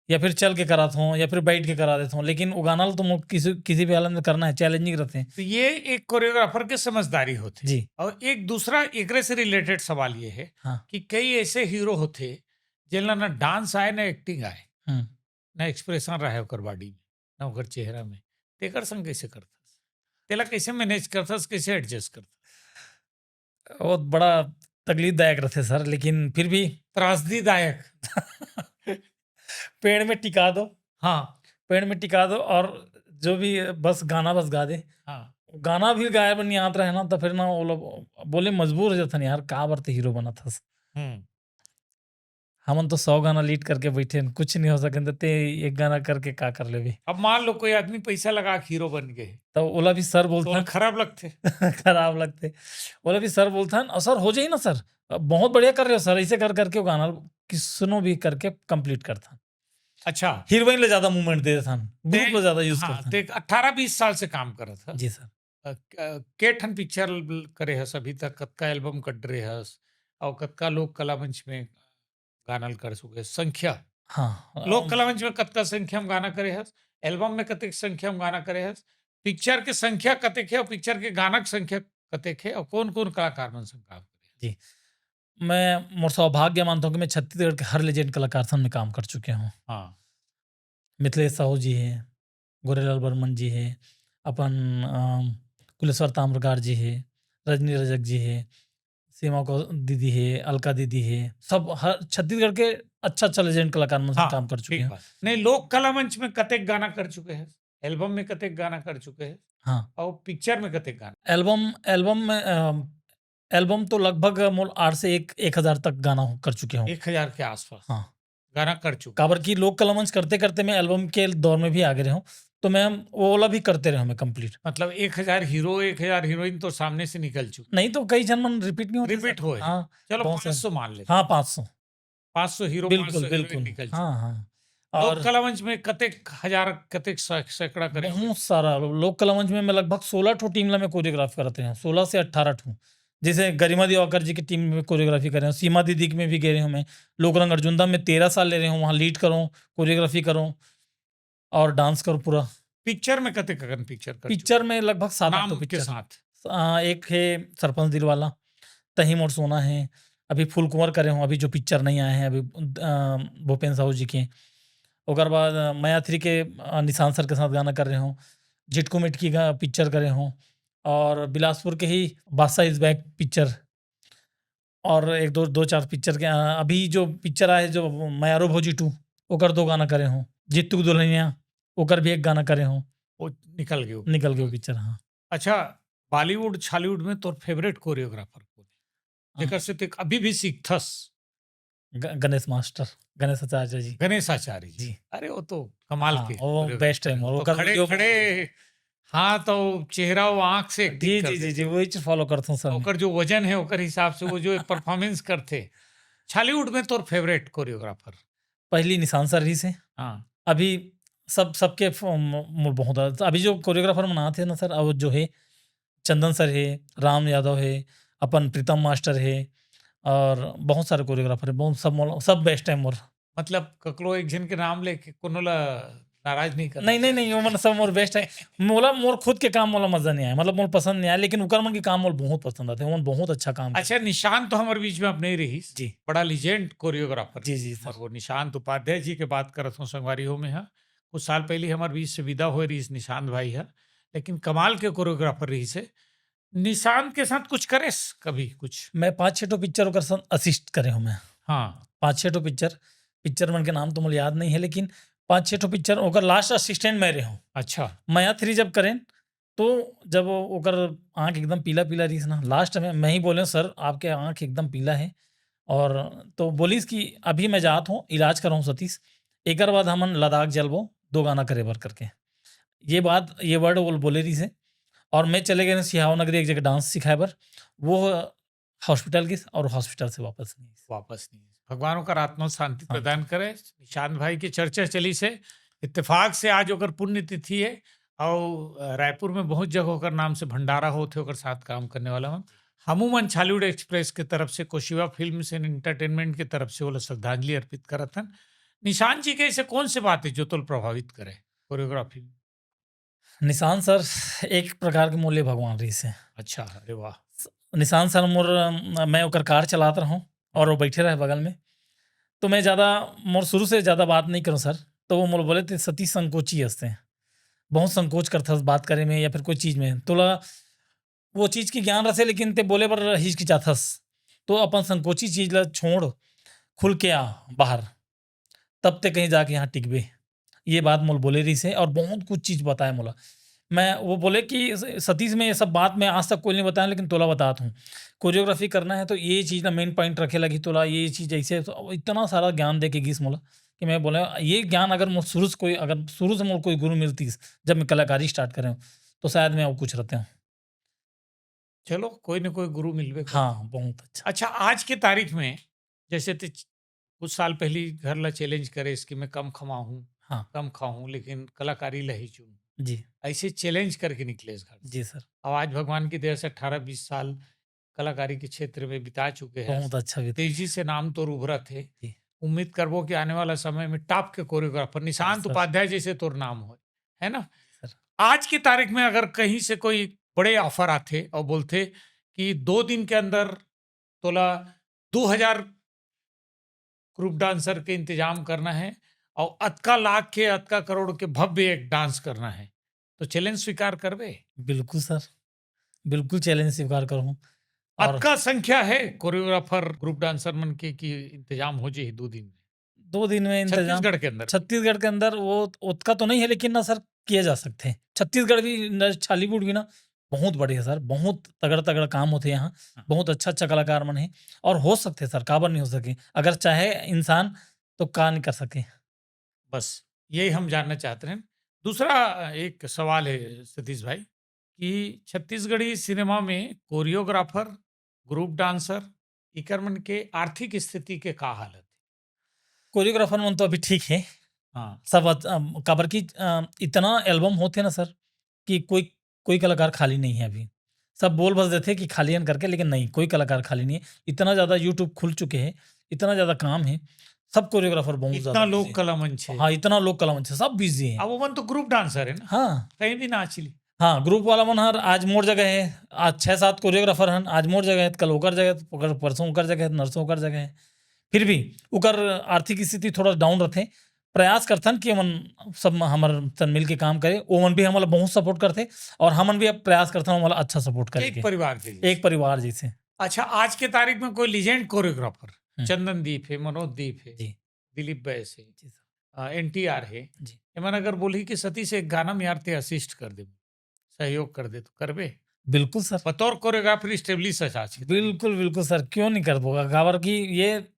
या फिर चल के करात हूँ या फिर बैठ के करा देता हूँ, लेकिन वो गाना ला तो मोर किसी किसी भी हालत में करना है, चैलेंजिंग रहते हैं। तो ये एक कोरियोग्राफर के समझदारी होती है। जी। और एक दूसरा एकरे से रिलेटेड सवाल ये है हाँ। कि कई ऐसे हीरो होते जिनला ना डांस आए ना एक्टिंग आए, हम्म। ना एक्सप्रेशन रहे ओकर बॉडी में, ना ओकर चेहरा में, तेकर संग कैसे करथस? तेला कैसे मैनेज करथस, कैसे एडजस्ट करथस? बहुत बड़ा तकलीफदायक रहते सर, लेकिन फिर भी त्रासदीदायक। पेड़ में टिका दो, हाँ। पेड़ में टिका दो और जो भी बस गाना बस गा दे। हाँ। गाना भी गाए बर नहीं आत रहे ना, तो फिर ना वो लोग बोले मजबूर हो जाथन, यार का बर ते हीरो बनत हस? हम्म। हमन तो सौ गाना लीड करके बैठे हन, कुछ नहीं हो सके, तो ते एक गाना करके का कर लेबे? अब मान लो कोई आदमी पैसा लगा के हीरो बन गए, तो ओला भी सर तो बोलथन, खराब लगथे। खराब लगथे, ओला भी सर बोलथन, और सर हो जाई ना सर, बहुत बढ़िया कर रहे हो सर, ऐसे कर करके वो गाना किसनो भी करके कंप्लीट करथन। अच्छा। हीरोइन ले ज्यादा मूवमेंट दे देथन, ग्रुप ते- ले ज्यादा यूज हाँ, करथन। ते अठारह बीस साल से काम करत है। जी सर। अ, क-, के ठन पिक्चर करे हस अभी तक, कतका एल्बम कट रहे हस और कतका लोक कला मंच में गाना ल कर चुके हस? संख्या, हाँ, लोक अम, कला मंच में कतका संख्या में गाना करे हस, एल्बम में कतेक संख्या में गाना करे हस, पिक्चर के संख्या कतेक है और पिक्चर के गाना के संख्या कतेक है और कौन कौन कलाकार मन संग काम करे हस? मैं मोर सौभाग्य मानता हूँ कि मैं छत्तीसगढ़ के हर लेजेंड कलाकार संग में काम कर चुके हूँ। हाँ। मिथिलेश साहू जी है, गोरेलाल बर्मन जी है, अपन अम, कुलेश्वर ताम्रकार जी है, रजनी रजक जी है, सीमा को दीदी है, अलका दीदी है, सब हर छत्तीसगढ़ के अच्छा अच्छा लेजेंड कलाकार मन से हाँ, काम कर चुके ठीक हैं। बात। नहीं, लोक कला मंच में कतेक गाना कर चुके हैं, एल्बम में कतेक गाना कर चुके हैं हाँ। और पिक्चर में कतेक गाना? एल्बम एल्बम में अम, एल्बम तो लगभग मोर आठ से एक एक हजार तक गाना हो- कर चुके हों। एक हजार के आसपास हाँ। गाना कर चुके। काबर कि लोक कला मंच करते करते मैं एल्बम के दौर में भी आ गए हूँ, तो मैं वो वाला भी करते रहे हूँ मैं कंप्लीट। मतलब एक हजार हीरो, एक हजार हीरोइन तो सामने से निकल चुके। नहीं तो कई झन मन रिपीट नहीं होते रिपीट सर। होए। हाँ, चलो, बहुत पाँच सौ मान ले। हाँ, पाँच सौ। पाँच सौ हीरो, बिल्कुल, पाँच सौ हीरोइन बिल्कुल। निकल चुके। हाँ, हाँ। लोक और कला मंच में कतेक हजार, कतेक सै-, सैकड़ा करे होंगे? बहुत सारा लो- लोक कला मंच में मैं लगभग सोलह ठो टीम ला मैं कोरियोग्राफ करते हैं, सोलह से अठारह ठो। जैसे गरिमा दिवाकर जी की टीम में कोरियोग्राफी करे हूँ, सीमा दीदी में भी गए रहे हूँ मैं, लोकरंग अर्जुंदा में तेरह साल ले रहे हूँ, वहाँ लीड करूँ, कोरियोग्राफी करूँ और डांस करूँ पूरा। पिक्चर में कतेक अकन पिक्चर कर पिक्चर चुके? में लगभग सात आठ नाम ठो के पिक्चर। साथ। आ, एक है सरपंच दिलवाला, तही मोर सोना है, अभी फूल कुंवर करे हूँ, अभी जो पिक्चर नहीं आए हैं अभी, आ, भूपेन साहू जी के। ओकर बाद, आ, मया थ्री के, आ, निशांत सर के साथ गाना कर रहे हूँ, झिटकू मिटकी का पिक्चर करे हूँ, और बिलासपुर के ही बादशाह इज बैक पिक्चर, और एक दो, दो चार पिक्चर के, आ, अभी जो पिक्चर आए जो मयारो भौजी टू, ओकर दो गाना करे हूँ, जीतू की दुल्हनिया, ओकर भी एक गाना करे हूँ। वो निकल गए। निकल गए वो पिक्चर, हाँ। अच्छा, बॉलीवुड छॉलीवुड में तोर फेवरेट कोरियोग्राफर कौन है, हाँ। जेकर से ते अभी भी सीखथस? ग-, गणेश मास्टर, गणेश आचार्य जी। गणेश आचार्य जी। जी। अरे, वो तो कमाल हाँ, के वो कोरियोग्राफर बेस्ट है, हैं। और तो ओकर खड़े वीडियो खड़े हाथ और चेहरा, वो आंख से जी, एक्टिंग कर जी, जी, देते। जी, वही चीज फॉलो करता हूँ सर मैं। ओकर जो वजन है, ओकर हिसाब से वो जो परफॉर्मेंस करते। छॉलीवुड में तोर फेवरेट कोरियोग्राफर? पहली निशांत सर ही से। हाँ। अभी सब, सबके फ-, म-, मोर बहुत आ-, अभी जो कोरियोग्राफर मन आथे ना सर, अब जो है चंदन सर है, राम यादव है, अपन प्रीतम मास्टर है, और बहुत सारे कोरियोग्राफर है, बहुत सब मोला, सब बेस्ट है मोर। मतलब ककलो एक झन के नाम लेके कोनो ला नाराज नहीं करना नहीं, नहीं, चाहिए। नहीं, वो मन सब मोर बेस्ट है। मोला, मोर खुद के काम मोला मजा नहीं आया, मतलब मोला पसंद नहीं आया, लेकिन उकर मन के काम मोला बहुत पसंद आते, उमन बहुत अच्छा काम करते। अच्छा, निशांत तो हमारे बीच में अब नहीं रहीस। जी। बड़ा लीजेंड कोरियोग्राफर। जी, जी, सर। और वो निशांत उपाध्याय जी के बात करत हूँ संगवारी हो में, हाँ। कुछ साल पहले हमारे बीच से विदा हुए रहीस निशांत भाई, हाँ। लेकिन कमाल के कोरियोग्राफर रहीस हे। निशांत के साथ कुछ करेस कभी कुछ? मैं पाँच छः ठो पिक्चर ओकर साथ असिस्ट करे हूँ मैं। हाँ। पाँच छः ठो पिक्चर, पिक्चर मन के नाम तो मोला याद नहीं है, लेकिन पाँच छः ठो पिक्चर ओकर लास्ट असिस्टेंट मैं रहे हूँ। अच्छा। मया थ्री जब करें, तो जब ओकर आँख एकदम पीला पीला रहीस ना, लास्ट में मैं ही बोले, "सर, आपके आँख एकदम पीला है।" और तो बोलिस कि "अभी मैं जात हूँ, इलाज कराऊँ सतीश, एकर बाद हमन लद्दाख चलबो, दो गाना करे बर" करके। ये बात, ये वर्ड वो बोले रहीस हे। और मैं चले गए सिहावा नगरी एक जगह डांस सिखाए बर, वो हॉस्पिटल गिस और हॉस्पिटल से वापस नहीं आइस। वापस नहीं। भगवान ओकर आत्मा शांति शांति। प्रदान करे। निशांत भाई के चर्चा चलिस हे, इत्तेफाक से आज ओकर पुण्यतिथि है और, अ, रायपुर में बहुत जगह ओकर नाम से भंडारा होथे, ओकर साथ काम करने वाला मन। हमू मन छॉलीवुड एक्सप्रेस के तरफ से, कोशिवा फिल्म से एंटरटेनमेंट के तरफ से ओला श्रद्धांजलि अर्पित करत हन। निशांत जी के ऐसे कौन से बात है जो तोल प्रभावित करे कोरियोग्राफी में? निशांत सर एक प्रकार के मोर ले भगवान रहीस हे। अच्छा, अरे वाह। निशांत सर मोर, अम, मैं ओकर कार चलात रहूँ और वो बैठे रहे बगल में, तो मैं ज़्यादा, मोर शुरू से ज़्यादा बात नहीं करूँ सर, तो वो मोला बोले, "ते सतीश संकोची हस ते, बहुत संकोच करथस बात करे में या फिर कोई चीज़ में, तोला वो चीज़ के ज्ञान रथे लेकिन ते बोले बर हिचकिचाथस, तो अपन संकोची चीज़ ला छोड़, खुल के आ बाहर, तब ते कहीं जाके यहाँ टिकबे।" ये बात मोला बोले रहीस हे और बहुत कुछ चीज़ बताए मोला। मैं वो बोले कि स-, "सतीश, मैं ये सब बात मैं आज तक कोई नहीं बताया, लेकिन तोला बतात हूँ, कोरियोग्राफी करना है तो ये चीज़ ना मेन पॉइंट रखे लगी तोला, ये चीज़ ऐसे।" तो इतना सारा ज्ञान दे के गिस मोला कि मैं बोला, "ये ज्ञान अगर मोर शुरू से कोई, अगर शुरू से मोर कोई गुरु मिलतीस जब मैं कलाकारी स्टार्ट करे हूँ, तो शायद मैं वो कुछ रहते हूँ।" चलो, कोई ना कोई गुरु मिलबे करथे। हाँ, बहुत अच्छा। अच्छा, आज के तारीख में जैसे ते च-, कुछ साल पहली घर ला चैलेंज करेस कि मैं कम कमाहूँ, हाँ। कम खाहूँ, लेकिन कलाकारी ला ही चुनहूँ। जी। ऐसे चैलेंज करके निकलेस घर से। जी सर। अब आज भगवान की दया से अठारह बीस साल कलाकारी के क्षेत्र में बिता चुके हैं। बहुत अच्छा बीता। तेजी से नाम तोर उभरत हे। जी। उम्मीद करबो कि आने वाला समय में टॉप के कोरियोग्राफर निशांत सर। उपाध्याय जैसे तोर नाम हो, है ना? सर। आज की तारीख में अगर कहीं से कोई बड़े ऑफर आथे और बोलथे कि दो दिन के अंदर तोला दो हजार ग्रुप डांसर के इंतजाम करना है और अतका लाख के, अतका करोड़ के भव्य एक डांस करना है, तो चैलेंज स्वीकार करबे? बिल्कुल सर, बिल्कुल चैलेंज स्वीकार करूँ। और अतका संख्या है कोरियोग्राफर, ग्रुप डांसर मन के कि इंतजाम हो जाही दो दिन में? दो दिन में इंतजाम छत्तीसगढ़ के अंदर? छत्तीसगढ़ के अंदर वो उतका तो नहीं है, लेकिन ना सर, किया जा सकते हैं। छत्तीसगढ़ भी न, छॉलीवुड भी ना बहुत बढ़िया सर, बहुत तगड़ा-तगड़ा काम होथे यहाँ, हाँ। बहुत अच्छा-अच्छा कलाकार मन हे और हो सकथे सर, काबर नहीं हो सके? अगर चाहे इंसान तो का नहीं कर सके? बस यही हम जानना चाहत रहेन। दूसरा, अ, एक सवाल हे सतीश भाई कि छत्तीसगढ़ी सिनेमा में कोरियोग्राफर, ग्रुप डांसर, इकर मन के आर्थिक स्थिति के का हालत हे? कोरियोग्राफर मन तो अभी ठीक हे। हाँ। सब अत-, अम, काबर कि, अ, इतना एल्बम होथे ना सर कि कोई, कोई कलाकार खाली नहीं हे अभी। सब बोल बस देथे कि खाली हन करके, लेकिन नहीं, कोई कलाकार खाली नहीं हे। इतना ज़्यादा YouTube खुल चुके हे, इतना ज़्यादा काम हे, सब कोरियोग्राफर बहुत इतना ज़्यादा लोक busy हे। कला मंच हे। हाँ, इतना लोक कला मंच हे, सब busy हे। अब ओमन तो ग्रुप डांसर हे ना? हाँ। कहीं भी नाच ली। हाँ, ग्रुप वाला मन हर आज मोर जगह हे, आज छह सात कोरियोग्राफर हन, आज मोर जगह हे, कल ओकर जगह हे, ओकर परसों ओकर जगह हे, नरसों ओकर जगह हे। फिर भी ओकर आर्थिक स्थिति थोड़ा डाउन रथे। प्रयास करथन कि ओमन सब म-, हमर सन मिल के काम करे, ओमन भी हमन ला बहुत सपोर्ट करथे और हमन भी अब प्रयास करथन ओमन ला अच्छा सपोर्ट करे एक के। परिवार के जैसे। एक परिवार जैसे। अच्छा, आज के तारीख में कोई लीजेंड कोरियोग्राफर, हम्म। चंदन दीप हे, मनोज दीप हे, जी। दिलीप बैस हे, जी सर। अ, NTR हे, जी। एमन अगर बोलही कि सतीश एक गाना में यार ते असिस्ट कर दे, सहयोग कर दे, तो करबे? बिल्कुल सर। बतौर कोरियोग्राफर एस्टेब्लिश हे आज के तारीख। बिल्कुल, बिल्कुल सर, क्यों नहीं करबो? काबर कि ये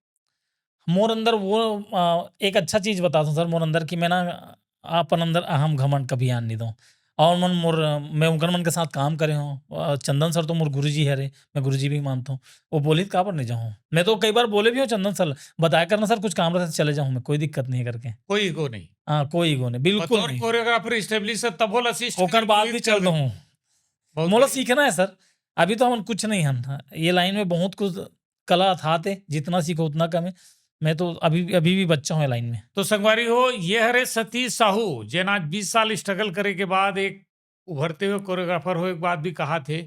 मोर अंदर वो, अ, एक अच्छा चीज बताता हूँ सर, मोर अंदर कि मैं ना अपन अंदर अहम घमंड कभी आन नहीं दूँ। और मन मोर, मैं उनकर मन के साथ काम करे हूँ। अ, चंदन सर तो मोर गुरुजी हरे, मैं गुरुजी भी मानता हूँ। वो बोलिस काबर नहीं जाऊँ? मैं तो कई बार बोले भी हूँ, "चंदन सर, बताया करना सर, कुछ काम रहता है, चले जाऊँ मैं, कोई दिक्कत नहीं है," करके। कोई ईगो नहीं। हाँ, कोई ईगो नहीं, बिल्कुल बतौर नहीं। कोरियोग्राफर एस्टेब्लिश हे, तब बोला असिस्ट ओकर बाद भी चल दूँ। बहुत मोला बढ़िया। सीखना है सर, अभी तो हमन कुछ नहीं हन। ये लाइन में बहुत कुछ कला अथात हे, जितना सीखो उतना कम हे। मैं तो अभी, अभी भी बच्चा हूँ ये लाइन में। तो संगवारी हो, ये हरे सतीश साहू, जेन आज बीस साल स्ट्रगल करे के बाद एक उभरते हुए कोरियोग्राफर होए के बाद भी कहा थे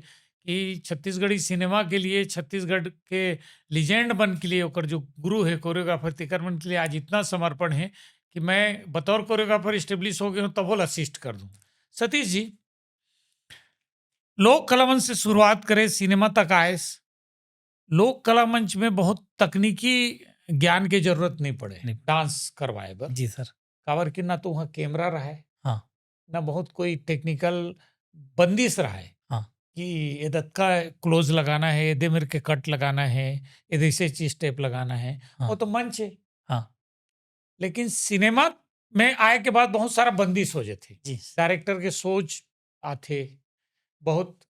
कि छत्तीसगढ़ी सिनेमा के लिए, छत्तीसगढ़ के लीजेंड मन के लिए, ओकर जो गुरु हे कोरियोग्राफर, तेकर मन के लिए आज इतना समर्पण हे कि मैं बतौर कोरियोग्राफर एस्टेब्लिश हो गए हूँ, तब ओला असिस्ट कर दूँ। सतीश जी, लोक कला मंच से शुरुआत करे, सिनेमा तक आएस। लोक कला मंच में बहुत तकनीकी ज्ञान के जरूरत नहीं पड़े नहीं। डांस करवाए बर। जी सर। काबर कि ना तो वहाँ कैमरा रहे, हाँ। ना बहुत कोई टेक्निकल बंदिश रहे हाँ। कि एदतका क्लोज लगाना हे, एदे मेर के कट लगाना हे, एदे से चीज टेप लगाना हे। हाँ। वो तो मंच हे। हाँ। लेकिन सिनेमा में आए के बाद बहुत सारा बंदिश हो जाथे। जी। डायरेक्टर के सोच आथे, बहुत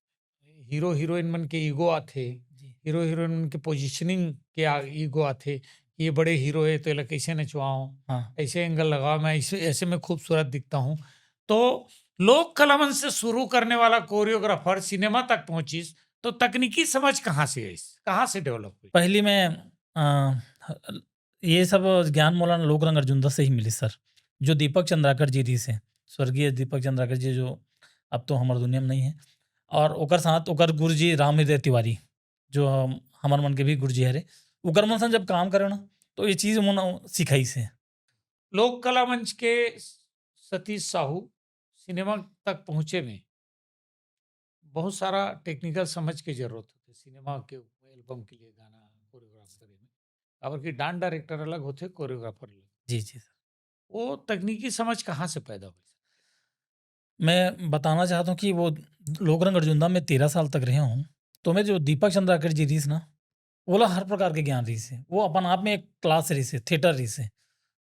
हीरो हीरोइन मन के ईगो आथे, जी। हीरो हीरोइन मन के पोजीशनिंग के आ-, ईगो आथे, ये बड़े हीरो हे तो एला कैसे नचवाऊं, हाँ। ऐसे एंगल लगाओ, मैं ऐसे, ऐसे में खूबसूरत दिखता हूँ। तो लोक कला मंच से शुरू करने वाला कोरियोग्राफर सिनेमा तक पहुंचिस, तो तकनीकी समझ कहाँ से आइस, कहाँ से डेवलप हुई? पहली मैं, अ, ये सब ज्ञान मोला लोक रंग अर्जुंदा से ही मिलिस सर। जो दीपक चंद्राकर जी रिहिस हे, स्वर्गीय दीपक चंद्राकर जी, जो अब तो हमर दुनिया में नहीं हे, और ओकर साथ ओकर गुरुजी राम हृदय तिवारी, जो हम, हमर मन के भी गुरुजी हरे, ओकर मन संग जब काम करे ना, तो ये चीज मोला सिखाइस हे। लोक कला मंच के सतीश साहू सिनेमा तक पहुंचे में बहुत सारा टेक्निकल समझ के जरूरत होथे सिनेमा के एल्बम के लिए गाना कोरियोग्राफ करे में, काबर कि डांस डायरेक्टर अलग होथे, कोरियोग्राफर अलग। जी, जी सर। वो तकनीकी समझ कहाँ से पैदा हुई? मैं बताना चाहता हूँ कि वो लोक रंग अर्जुंदा में तेरह साल तक रहे हूँ, तो मैं जो दीपक चंद्राकर जी रिहिस ना, ओला हर प्रकार के ज्ञान रिहिस हे। वो अपन आप में एक क्लास रिहिस हे, थिएटर रिहिस हे।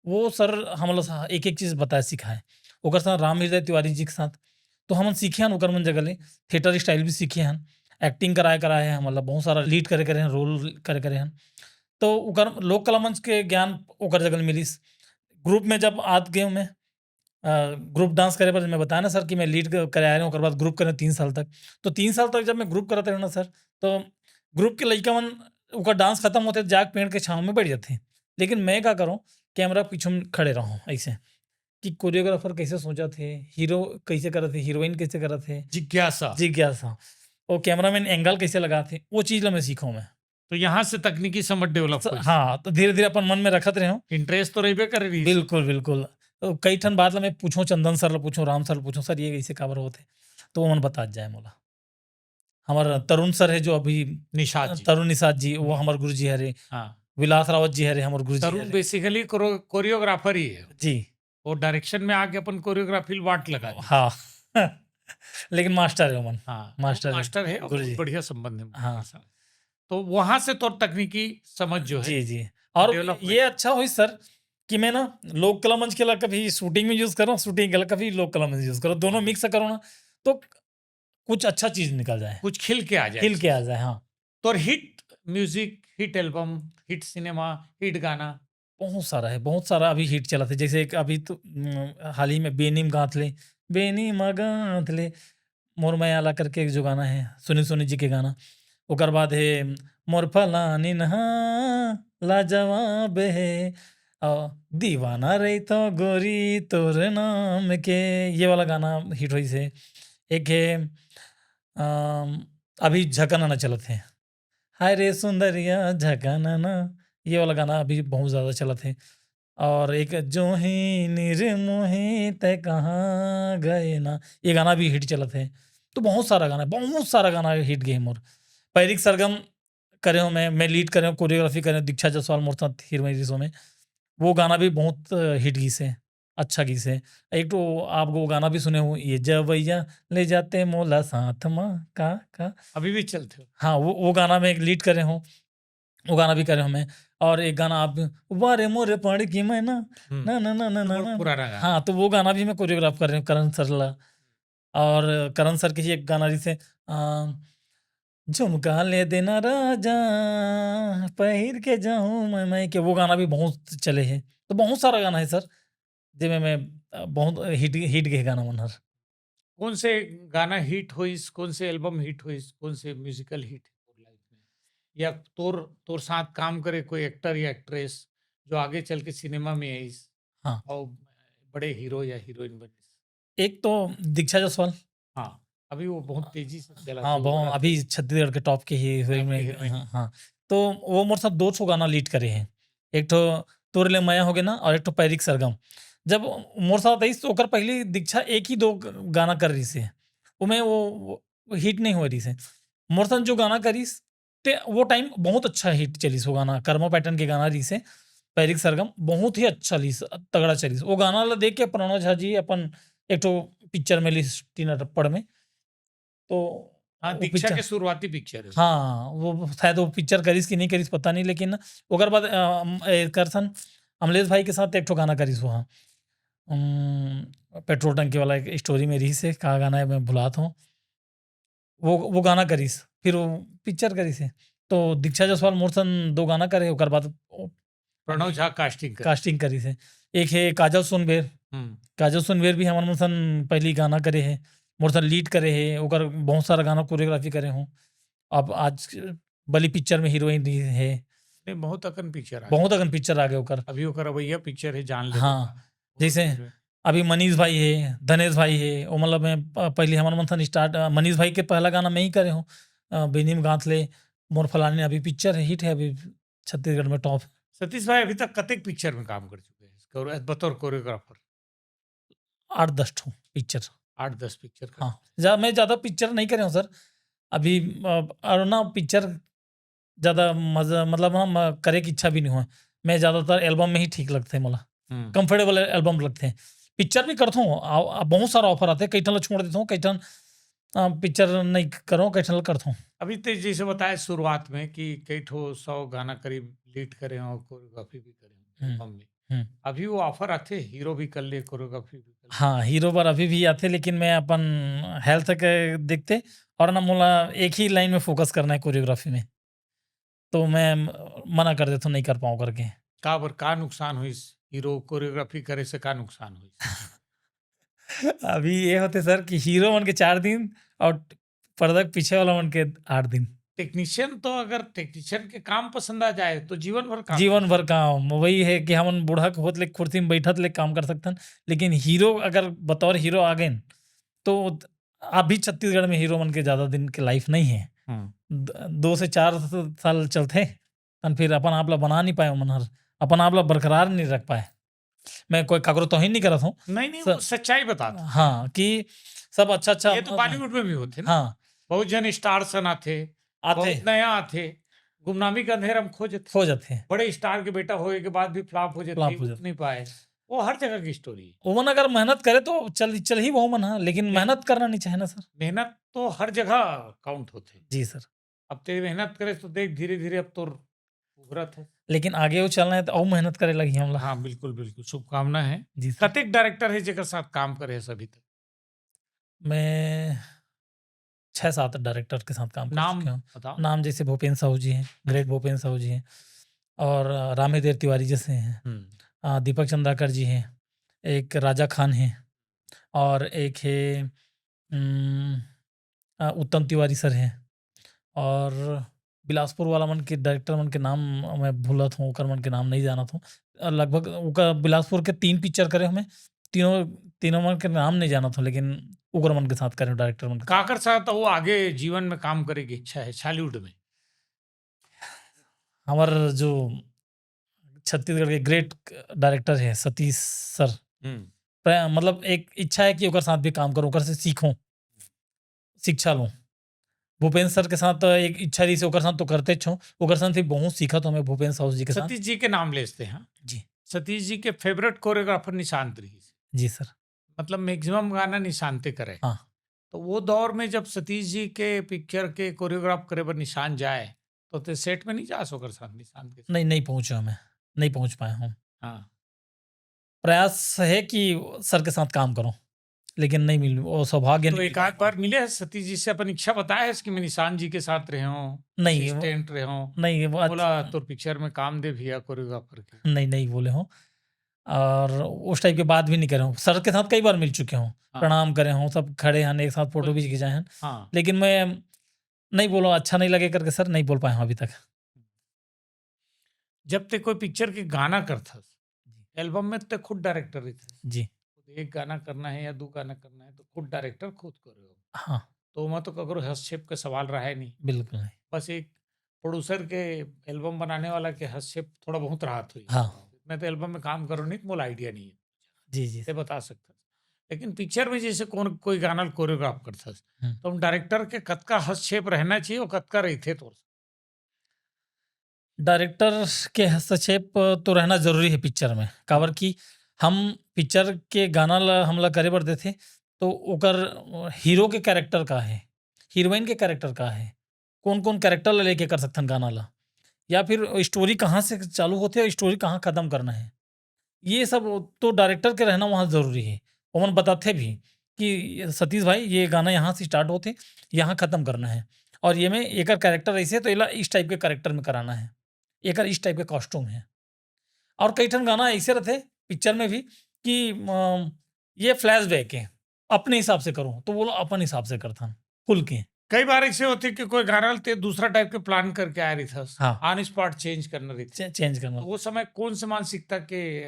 वो सर हमला सा-, एक-एक चीज बताए सिखाए। ओकर साथ राम हृदय तिवारी जी के साथ, तो हमन सीखे हन ओकर मन जगह ले, थिएटर स्टाइल भी सीखे हन, एक्टिंग कराए, कराए हे हमला, बहुत सारा लीड करे, करे हन, रोल करे, करे हन। तो ओकर लोक कला मंच के ज्ञान ओकर जगह ले मिलिस। ग्रुप में जब आत गए मैं, अ, ग्रुप डांस करे बर मैं बताया ना सर कि मैं लीड क-, करे आए रहें, ओकर बाद ग्रुप करे तीन साल तक। तो तीन साल तक जब मैं ग्रुप करत रहें ना सर, तो ग्रुप के लइका मन ओकर डांस खत्म होथे, जाके पेड़ के छांव में बैठ जाथे। लेकिन मैं का करूँ, कैमरा पीछू में खड़े रहूँ ऐसे कि कोरियोग्राफर कैसे सोचत हे, हीरो कैसे करत हे, हीरोइन कैसे करत हे। जिज्ञासा। जिज्ञासा। वो कैमरामैन एंगल कैसे लगात हे, वो चीज ला मैं सीखूँ मैं। तो यहाँ से तकनीकी समझ डेवलप स-, होइस। हाँ, तो धीरे-धीरे अपन मन में रखत रहेंव। इंटरेस्ट तो रहिबे करे रहिस। बिल्कुल, बिल्कुल। तो कई ठन बात ला मैं पूछों, चंदन सर ला पूछों, राम सर ला पूछों, "सर, ये कैसे काबर होत हे?" तो ओमन बतात जाए मोला। हमर तरुण सर हे जो अभी निषाद जी। तरुण निषाद जी, वो हम्म। हमर गुरुजी हरे। हाँ। विलास रावत जी हरे, हमर गुरुजी तरुण हरे। Basically कोरो-, कोरियोग्राफर ही है। जी। वो डायरेक्शन में आके अपन कोरियोग्राफी वाट लगा दी। हाँ। लेकिन मास्टर है ओमन। हाँ, मास्टर है, मास्टर है और गुरु बहुत जी। बढ़िया संबंध है उनके हाँ। साथ। तो वहाँ से तोर तकनीकी समझ जो है, जी, जी। और development। ये अच्छा होइस सर कि मैं ना लोक कला मंच के ला कभी शूटिंग में यूज़ करूँ, शूटिंग के ला कभी लोक कला मंच यूज़ करूँ, दोनों मिक्स करूँ ना, तो कुछ अच्छा चीज़ निकल जाए, कुछ खिल के आ जाए। खिल के आ जाए। हाँ। तोर hit music, hit album, hit cinema, hit गाना? बहुत सारा है, बहुत सारा अभी हिट चलत हे। जैसे एक अभी तो, उम, हाल ही में बेनी म गाँथ ले, बेनी म गाँथ ले, मोर मया ला करके एक जो गाना है, सुनील सोनी जी के गाना। ओकर बाद है, मोर फलानिन हा लाजवाब है, अउ दीवाना रहिथों गोरी तोर नाम के, ये वाला गाना हिट होइस हे। एक है, अम, अभी झकना ना चलत हे, हाय रे सुंदरिया झकना ना, ये वाला गाना अभी बहुत ज़्यादा चलत हे। और एक जो ही निर्मोही तै कहाँ गए ना, ये गाना भी हिट चलत हे। तो बहुत सारा गाना, बहुत सारा गाना हिट गए मोर। पैरिक सरगम करे हों मैं, मैं लीड करे हों, कोरियोग्राफी करे हों, दीक्षा जायसवाल मोर साथ हीरोइन रिहिस ओमे। वो गाना भी बहुत, अ, हिट गीस हे, अच्छा गीस हे। एक ठो आप वो गाना भी सुने हों, ये जवैया ले जाते मोला साथ मा, का, का? अभी भी चलथे। हाँ, वो, वो गाना में एक लीड करे हों, वो गाना भी करे हों मैं। और एक गाना आप, वाह रे मोरे पहाड़ की मैना, हम्म। ना, ना, ना, ना, ना, बहुत ना। पुराना गाना। हाँ, तो वो गाना भी मैं कोरियोग्राफ कर रहे हूँ करण सर ला। और करण सर के ही एक गाना जैसे, अ, झुमका ले देना राजा, पहिर के जाऊँ मैं, मैं के, वो गाना भी बहुत चले हे। तो बहुत सारा गाना है सर, जेमे मैं, अ, बहुत हिट, हिट गए गाना मन हर। कौन से गाना हिट होइस, कौन से एल्बम हिट होइस, कौन से म्यूजिकल हिट हे तोर लाइफ में, या तोर, तोर साथ काम करे कोई एक्टर या एक्ट्रेस जो आगे चल के सिनेमा में आइस हाँ। और बड़े हीरो या हीरोइन बनिस? एक तो दीक्षा जायसवाल। हाँ, अभी वो बहुत तेजी से चला हाँ, तो बहुत, ओकरा अभी छत्तीसगढ़ के टॉप के ही हीरोइन टॉप के में, हीरोइन। हाँ, हाँ। तो वो मोर साथ दो ठो गाना लीड करे हे, एक ठो तोर ले मया होगे ना और एक ठो पैरिक सरगम। जब मोर साथ आइस तो ओकर पहली दीक्षा एक ही दो ग-, गाना कर रहिस हे, ओमे वो, वो हिट नहीं होए रहिस हे। मोर साथ जो गाना करिस ते वो टाइम बहुत अच्छा हिट चलिस वो गाना, कर्मा पैटर्न के गाना रहिस हे, पैरिक सरगम बहुत ही अच्छा लिस, तगड़ा चलिस। वो गाना ला देख के प्रणव झा जी अपन एक ठो पिक्चर में लिस टीना टप्पड़ में। तो हाँ, वो दीक्षा पिक्चर, के शुरुआती पिक्चर है। हाँ, वो शायद वो पिक्चर करिस कि नहीं करिस पता नहीं, लेकिन ओकर बाद, अ, अम, ए, करसन अमलेश भाई के साथ एक ठो गाना करिस वो, हाँ, अम, पेट्रोल टंकी वाला एक स्टोरी में रहिस हे, का गाना है मैं भुलात हूँ, वो, वो गाना करिस, फिर वो पिक्चर करिस हे। तो दीक्षा जायसवाल मोर सन दो गाना करे, ओकर बाद वो प्रणव झा कास्टिंग कर। कास्टिंग करिस हे। एक है काजल सोनबेर, हम्म। काजल सोनबेर भी हमर मन सन पहली गाना करे हे, मोर सन लीड करे हे, ओकर बहुत सारा गाना कोरियोग्राफी करे हूँ। अब आज बली पिक्चर में हीरोइन रही है, नहीं, बहुत अकन पिक्चर आ बहुत अकन पिक्चर आ गए ओकर। अभी ओकर अवैया पिक्चर है जान ले। हाँ, जैसे अभी मनीष भाई है, धनेश भाई है, वो मतलब मैं प-, पहले हमर मन सन स्टार्ट, अ, मनीष भाई के पहला गाना मैं ही करे हूँ, अ, बेनी म गाँथ ले, मोर फलानी, अभी पिक्चर है, हिट है अभी छत्तीसगढ़ में टॉप। सतीश भाई अभी तक कतेक पिक्चर में काम कर चुके हैं कोर-, बतौर कोरियोग्राफर? आठ दस ठो पिक्चर। आठ दस पिक्चर का। हाँ, जा-, मैं ज़्यादा पिक्चर नहीं करे हूँ सर। अभी, अ, और ना पिक्चर ज़्यादा मज़ा, मतलब ना, म-, करे की इच्छा भी नहीं हुआ। मैं ज़्यादातर एल्बम में ही ठीक लगते हैं मोला। हम्म। कंफर्टेबल एल्बम लगते हैं। पिक्चर भी करता हूँ, आ, आ, बहुत सारा ऑफर आते हैं, कई ठन ला छोड़ देता हूँ, कई ठन, आ, पिक्चर नहीं करो, कई ठन ला करता हूँ। अभी ते जैसे बताया शुरुआत में कि कई ठो सौ गाना करीब लीड करे हो और कोरियोग्राफी भी करे हो हम्म, एल्बम में। हम्म। अभी वो ऑफर आते, हीरो भी कर ले, कोरियोग्राफी भी कर ले। हाँ, हीरो बर अभी भी आते, लेकिन मैं अपन हेल्थ के देखते और ना मोला एक ही लाइन में फोकस करना है कोरियोग्राफी में, तो मैं मना कर देता हूँ, नहीं कर पाऊँ करके। का बर, का नुकसान हुई हीरो कोरियोग्राफी करे से, का नुकसान हुई? अभी ये होते सर कि हीरो मन के चार दिन और पर्दा के पीछे वाला मन के आठ दिन। टेक्नीशियन तो अगर टेक्नीशियन के काम पसंद आ जाए तो जीवन भर काम। जीवन भर काम वही है कि हमन बूढ़ा के होत ले कुर्सी में बैठत ले काम कर सकथन, लेकिन हीरो अगर बतौर हीरो आ गए तो अभी छत्तीसगढ़ में हीरो मन के ज़्यादा दिन के लाइफ नहीं है। हम्म। द-, दो से चार स-, साल चलते, तन फिर अपन आप ला बना नहीं पाए, ओमन हर अपन आप ला बरकरार नहीं रख पाए। मैं कोई काकरो तोहिन नहीं करत हूँ। नहीं, नहीं, सर, वो सच्चाई बता दो। हाँ, कि सब अच्छा अच्छा, ये तो बॉलीवुड में भी होते ना। हाँ, बहुत जन स्टार सन आते, आते। बहुत नया आते, गुमनामी के अंधेरा में खो जाते। खो जाते हैं। बड़े स्टार के बेटा होए के बाद भी फ्लॉप हो जाते, फ्लॉप हो उठ जाते। नहीं पाए। वो हर जगह की स्टोरी है। ओमन अगर मेहनत करे तो चल चल ही वो मन ह, लेकिन मेहनत करना नहीं चाहे ना सर। मेहनत तो हर जगह काउंट होते। जी सर। अब ते मेहनत करे तो देख, धीरे धीरे अब तोर उभरत है। लेकिन आगे वो चलना है तो और मेहनत करे लगी हमला। हाँ, बिल्कुल बिल्कुल, शुभकामना है। जी सर। कतेक डायरेक्टर है जेकर साथ काम करे है अभी तक? मैं छः सात डायरेक्टर के साथ काम कर नाम चुके हूँ। बताओ। नाम जैसे भूपेन साहू जी हैं, ग्रेट भूपेन साहू जी हैं, और अ, रामेदेव तिवारी जैसे हैं, हम्म, अ, दीपक चंद्राकर जी हैं, एक राजा खान हैं, और एक है उम, अ, उत्तम तिवारी सर हैं, और बिलासपुर वाला मन के डायरेक्टर मन के नाम मैं भूलत हूँ, ओकर मन के नाम नहीं जानत हूँ। अ, लगभग ओकर बिलासपुर के तीन पिक्चर करे हमें, तीनों तीनों मन के नाम नहीं जानत हूँ, लेकिन ओकर मन के साथ करे डायरेक्टर मन के। काकर साथ वो आगे जीवन में काम करे की इच्छा है छॉलीवुड में? हमार जो छत्तीसगढ़ के ग्रेट डायरेक्टर है सतीश सर, हम्म, प्र- मतलब एक इच्छा है कि ओकर साथ भी काम करूँ, ओकर से सीखूं, शिक्षा लूं। भूपेंद्र सर के साथ तो एक इच्छा रही से ओकर साथ तो करते छो, ओकर साथ भी बहुत सीखा तो मैं भूपेंद्र साहू जी के साथ। सतीश जी के नाम लेते हैं। जी। सतीश जी के फेवरेट कोरियोग्राफर निशांत रही। जी सर। मतलब मैक्सिमम गाना निशांते करे। हाँ। तो वो दौर में जब सतीश जी के पिक्चर के कोरियोग्राफ करे बर निशांत जाए तो ते सेट में नहीं जा सो ओकर साथ निशांत के साथ? नहीं, नहीं पहुँचे हमें, नहीं पहुँच पाए हूँ। हाँ। प्रयास है कि सर के साथ काम करूं, लेकिन नहीं मिल, वो सौभाग्य तो नहीं एक आध बार मिले है सतीश जी से, अपन इच्छा बताए है कि मैं निशांत जी के साथ रहे हूँ, नहीं, असिस्टेंट रहे हूँ, नहीं, वो अच्छा बोला तोर पिक्चर में काम दे भैया कोरियोग्राफर के। नहीं, नहीं बोले हूँ, और उस टाइप के बात भी नहीं करे हूँ। सर के साथ कई बार मिल चुके हूँ, हाँ। प्रणाम करे हूँ, सब खड़े हैं, एक साथ फोटो भी खिंचाए हैं, हाँ। लेकिन मैं नहीं बोला, अच्छा नहीं लगे करके सर नहीं बोल पाए हूँ अभी तक। जब ते कोई पिक्चर के गाना करथस, एल्बम में ते खुद डायरेक्टर रहिथस। जी। एक गाना करना है या दो गाना करना है तो खुद डायरेक्टर खुद करो। हाँ। तो ओमा तो ककरो हस्तक्षेप के सवाल रहे नहीं। बिल्कुल नहीं। बस एक प्रोड्यूसर के, एल्बम बनाने वाला के हस्तक्षेप थोड़ा बहुत राहत हुई। हाँ। मैं तो एल्बम में काम करो नहीं तो मोला आइडिया नहीं है, जी, जी। ते बता सकता। लेकिन पिक्चर में जैसे कौन कोई गाना कोरियोग्राफ करथस, हम्म। तो हम डायरेक्टर के कतका हस्तक्षेप रहना चाहिए और कतका रहिथे तोर? डायरेक्टर के हस्तक्षेप तो रहना जरूरी है पिक्चर में, काबर कि हम पिक्चर के गाना ला हमला करे बर देथे, तो ओकर हीरो के कैरेक्टर का है, हीरोइन के कैरेक्टर का है, कौन-कौन कैरेक्टर ला लेके कर सकथन गाना ला, या फिर स्टोरी कहाँ से चालू होथे और स्टोरी कहाँ खत्म करना है, ये सब तो डायरेक्टर के रहना वहाँ जरूरी है। ओमन बताथे भी कि सतीश भाई, ये गाना यहाँ से स्टार्ट होथे, यहाँ खत्म करना है, और ये में एकर कैरेक्टर ऐसे है, तो एला इस टाइप के कैरेक्टर में कराना है, एकर इस टाइप के कॉस्ट्यूम है। और कई ठन गाना ऐसे रहथे पिक्चर में भी कि, अम, ये फ्लैशबैक है, अपने हिसाब से करो, तो वो लोग अपन हिसाब से करथन, खुल के। कई बार ऐसे होथे कि कोई गाना ते दूसरा टाइप के प्लान करके आए रहिथस, हाँ। ऑन स्पॉट चेंज करना रहिथे। चे-, चेंज करना। तो वो समय कौन से मानसिकता के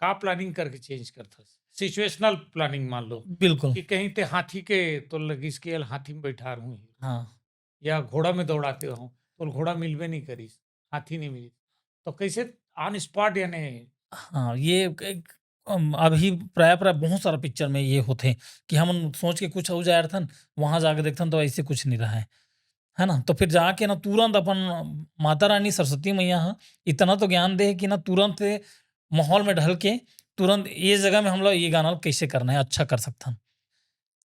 का प्लानिंग करके चेंज करथस? सिचुएशनल प्लानिंग मान लो बिल्कुल। कि कहीं ते हाथी के तो लगिस के हाथी में बैठा रहूं, हाँ। या घोड़ा में दौड़ाते रहूं तो घोड़ा मिलबे नहीं करिस, हाथी नहीं मिलिस, तो कैसे ऑन स्पॉट यानी? हाँ, ये एक, अम, अभी प्राय, प्राय बहुत सारा पिक्चर में ये होथे कि हमन सोच के कुछ हो जाए रथन, वहाँ जाके देखथन तो ऐसे कुछ नहीं रहा है, है ना? तो फिर जाके ना तुरंत अपन माता रानी सरस्वती मैया ह इतना तो ज्ञान दे कि ना तुरंत माहौल में ढल के तुरंत ये जगह में हम लोग ये गाना कैसे करना है, अच्छा कर सकथन।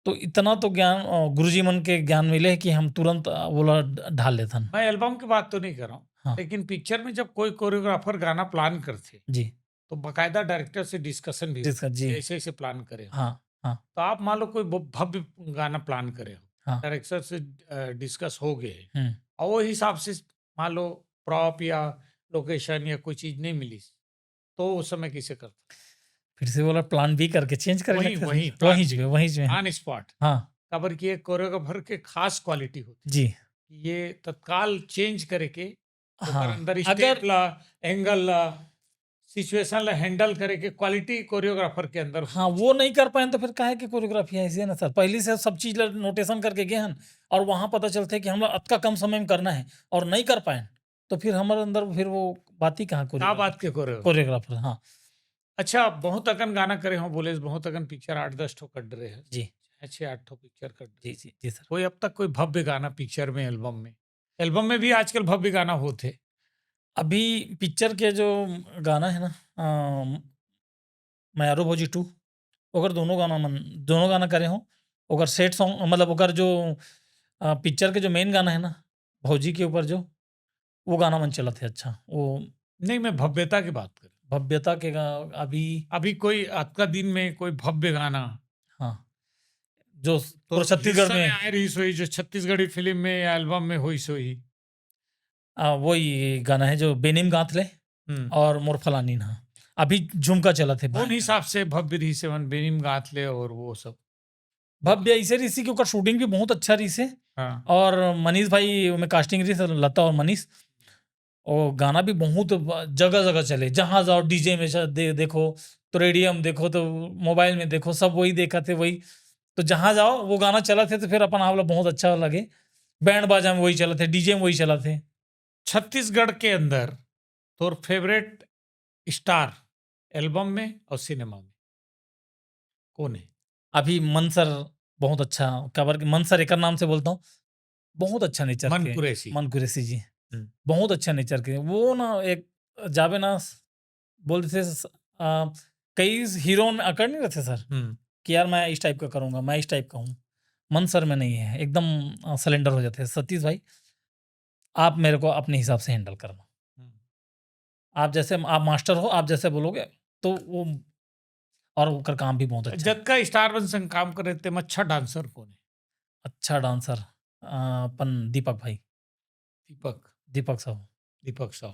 तो इतना तो ज्ञान, अ, गुरुजी मन के ज्ञान मिले कि हम तुरंत, अ, वोला ढ-, ढाल लेथन। मैं एल्बम की बात तो नहीं कर रहा हूँ, हाँ। लेकिन पिक्चर में जब कोई कोरियोग्राफर गाना प्लान करथे, जी। तो बाकायदा डायरेक्टर से डिस्कशन भी डिस्कस, जी। ऐसे ऐसे प्लान करे हो। हाँ, हाँ। तो आप मान लो कोई ब-, भव्य गाना प्लान करे हो, हाँ। डायरेक्टर से, अ, डिस्कस हो गए, हम्म। और वो हिसाब से मान लो प्रॉप या लोकेशन या कोई चीज नहीं मिली, तो उस समय कैसे करते? फिर से बोला, प्लान बी करके चेंज कर वही, लेते हैं। वही, प्लान वही बी। जो है, वही जो है। On spot. हाँ। काबर कि एक कोरियोग्राफर के खास क्वालिटी होती जी। है, ये तत्काल चेंज करे के ओकर हाँ, अंदर अगर स्टेप ला, एंगल ला, सिचुएशन ला हैंडल करे के क्वालिटी कोरियोग्राफर के अंदर होती हाँ, है। वो नहीं कर पाए तो फिर काहे के कोरियोग्राफी है, ऐसे ना सर। पहले से सब चीज ला नोटेशन करके गए हन और वहाँ पता चलते कि हम लोग अतका कम समय में करना है और नहीं कर पाए, तो फिर हमारे अंदर फिर वो बात ही कहाँ का कोरियोग्राफर? बात के कोरियोग्राफर? कोरियोग्राफर, हाँ। अच्छा, बहुत अकन गाना करे हो बोले, बहुत अकन पिक्चर आठ दस ठो कट रहे हैं। जी। छः, छः, आठ ठो पिक्चर कट रहे। जी, जी, जी सर। कोई अब तक कोई भव्य गाना पिक्चर में, एल्बम में? एल्बम में भी आजकल भव्य गाना होते। अभी पिक्चर के जो गाना है ना, अम, मयारो भौजी टू, ओकर दोनों गाना मन, दोनों गाना करे हों। ओकर सेट सॉन्ग, मतलब ओकर जो, अ, पिक्चर के जो मेन गाना है ना, भौजी के ऊपर जो, वो गाना मन चलत हे अच्छा। वो नहीं, मैं भव्यता की बात कर। भव्यता के गा-, अभी अभी कोई आज का दिन में कोई भव्य गाना हाँ, जो तो पूरा छत्तीसगढ़ जिस समय में आए रही सोई, जो छत्तीसगढ़ी फिल्म में या एल्बम में होई सोई। आ, वही गाना है जो बेनिम गांथ ले हम्म। और मोर फलानी ना। अभी झुमका चलत हे। कौन हिसाब से भव्य रही सेवन, बेनिम गांथ ले और वो सब? भव्य ऐसे रही सी कि ओकर शूटिंग भी बहुत अच्छा रही से। हाँ। और मनीष भाई में कास्टिंग रही से, लता और मनीष, और गाना भी बहुत ब-, जगह जगह चले, जहाँ जाओ डीजे में च-, दे, देखो तो रेडियम देखो तो मोबाइल में देखो, सब वही देखा थे वही। तो जहाँ जाओ वो गाना चला थे तो फिर अपन आप लोग बहुत अच्छा लगे। बैंड बाजा में वही चला थे, डीजे में वही चला थे। छत्तीसगढ़ के अंदर तोर फेवरेट स्टार एल्बम में और सिनेमा में कौन है? अभी मन सर बहुत अच्छा, काबर कि मन सर एकर नाम से बोलता हूँ, बहुत अच्छा नेचर मन के। कुरैशी। मन कुरैशी जी। हम्म। बहुत अच्छा नेचर के। वो ना एक जाबे ना स-, बोल देथे स-, आ, कई हीरो में अकड़ नहीं रहते सर हम्म। कि यार मैं इस टाइप का करूँगा, मैं इस टाइप का हूँ। मन सर में नहीं है, एकदम, आ, सरेंडर हो जाते हैं। सतीश भाई, आप मेरे को अपने हिसाब से हैंडल करना। हम्म। आप जैसे, आप मास्टर हो, आप जैसे बोलोगे तो वो, और ओकर काम भी बहुत अच्छा है। जतका स्टार मन संग काम करे तेमा अच्छा डांसर कौन है? अच्छा डांसर, आ, अपन दीपक भाई। दीपक। दीपक साहू। दीपक साहू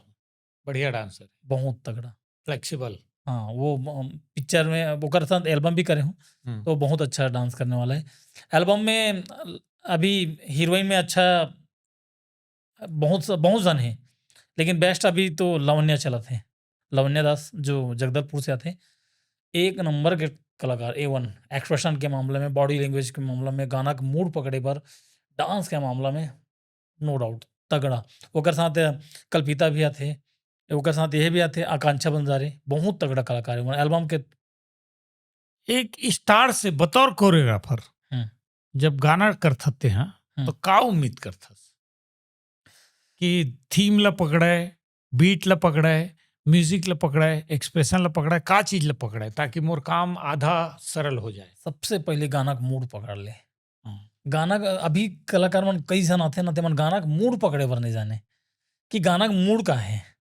बढ़िया डांसर है। बहुत तगड़ा। फ्लेक्सिबल। हाँ, वो म-, पिक्चर में, ओकर साथ एल्बम भी करे हूँ, हम्म। तो बहुत अच्छा डांस करने वाला है। एल्बम में अभी हीरोइन में अच्छा बहुत स-, बहुत जन है, लेकिन बेस्ट अभी तो लावण्या चलत है। लावण्या दास जो जगदलपुर से आथे, एक नंबर के कलाकार, ए वन। एक्सप्रेशन के मामला में, बॉडी लैंग्वेज के मामला में, गाना के मूड पकड़े बर, डांस के मामला में, नो डाउट, तगड़ा। ओकर साथ कल्पिता भी आथे, ओकर साथ ये भी आथे, आकांक्षा बंजारे, बहुत तगड़ा कलाकार है। एल्बम के एक स्टार से बतौर कोरियोग्राफर हम्म। जब गाना करथते हैं, हम्म। तो का उम्मीद करथस कि थीम ला पकड़े, बीट ला पकड़े, म्यूजिक ला पकड़े, एक्सप्रेशन ला पकड़े, का चीज ला पकड़े, ताकि मोर काम आधा सरल हो जाए? सबसे पहले गाना का मूड पकड़ ले। हम्म। गाना का, अभी कलाकार मन कई झन आथे ना, ते मन गाना का मूड पकड़े बर नहीं जाने कि गाना का मूड का है।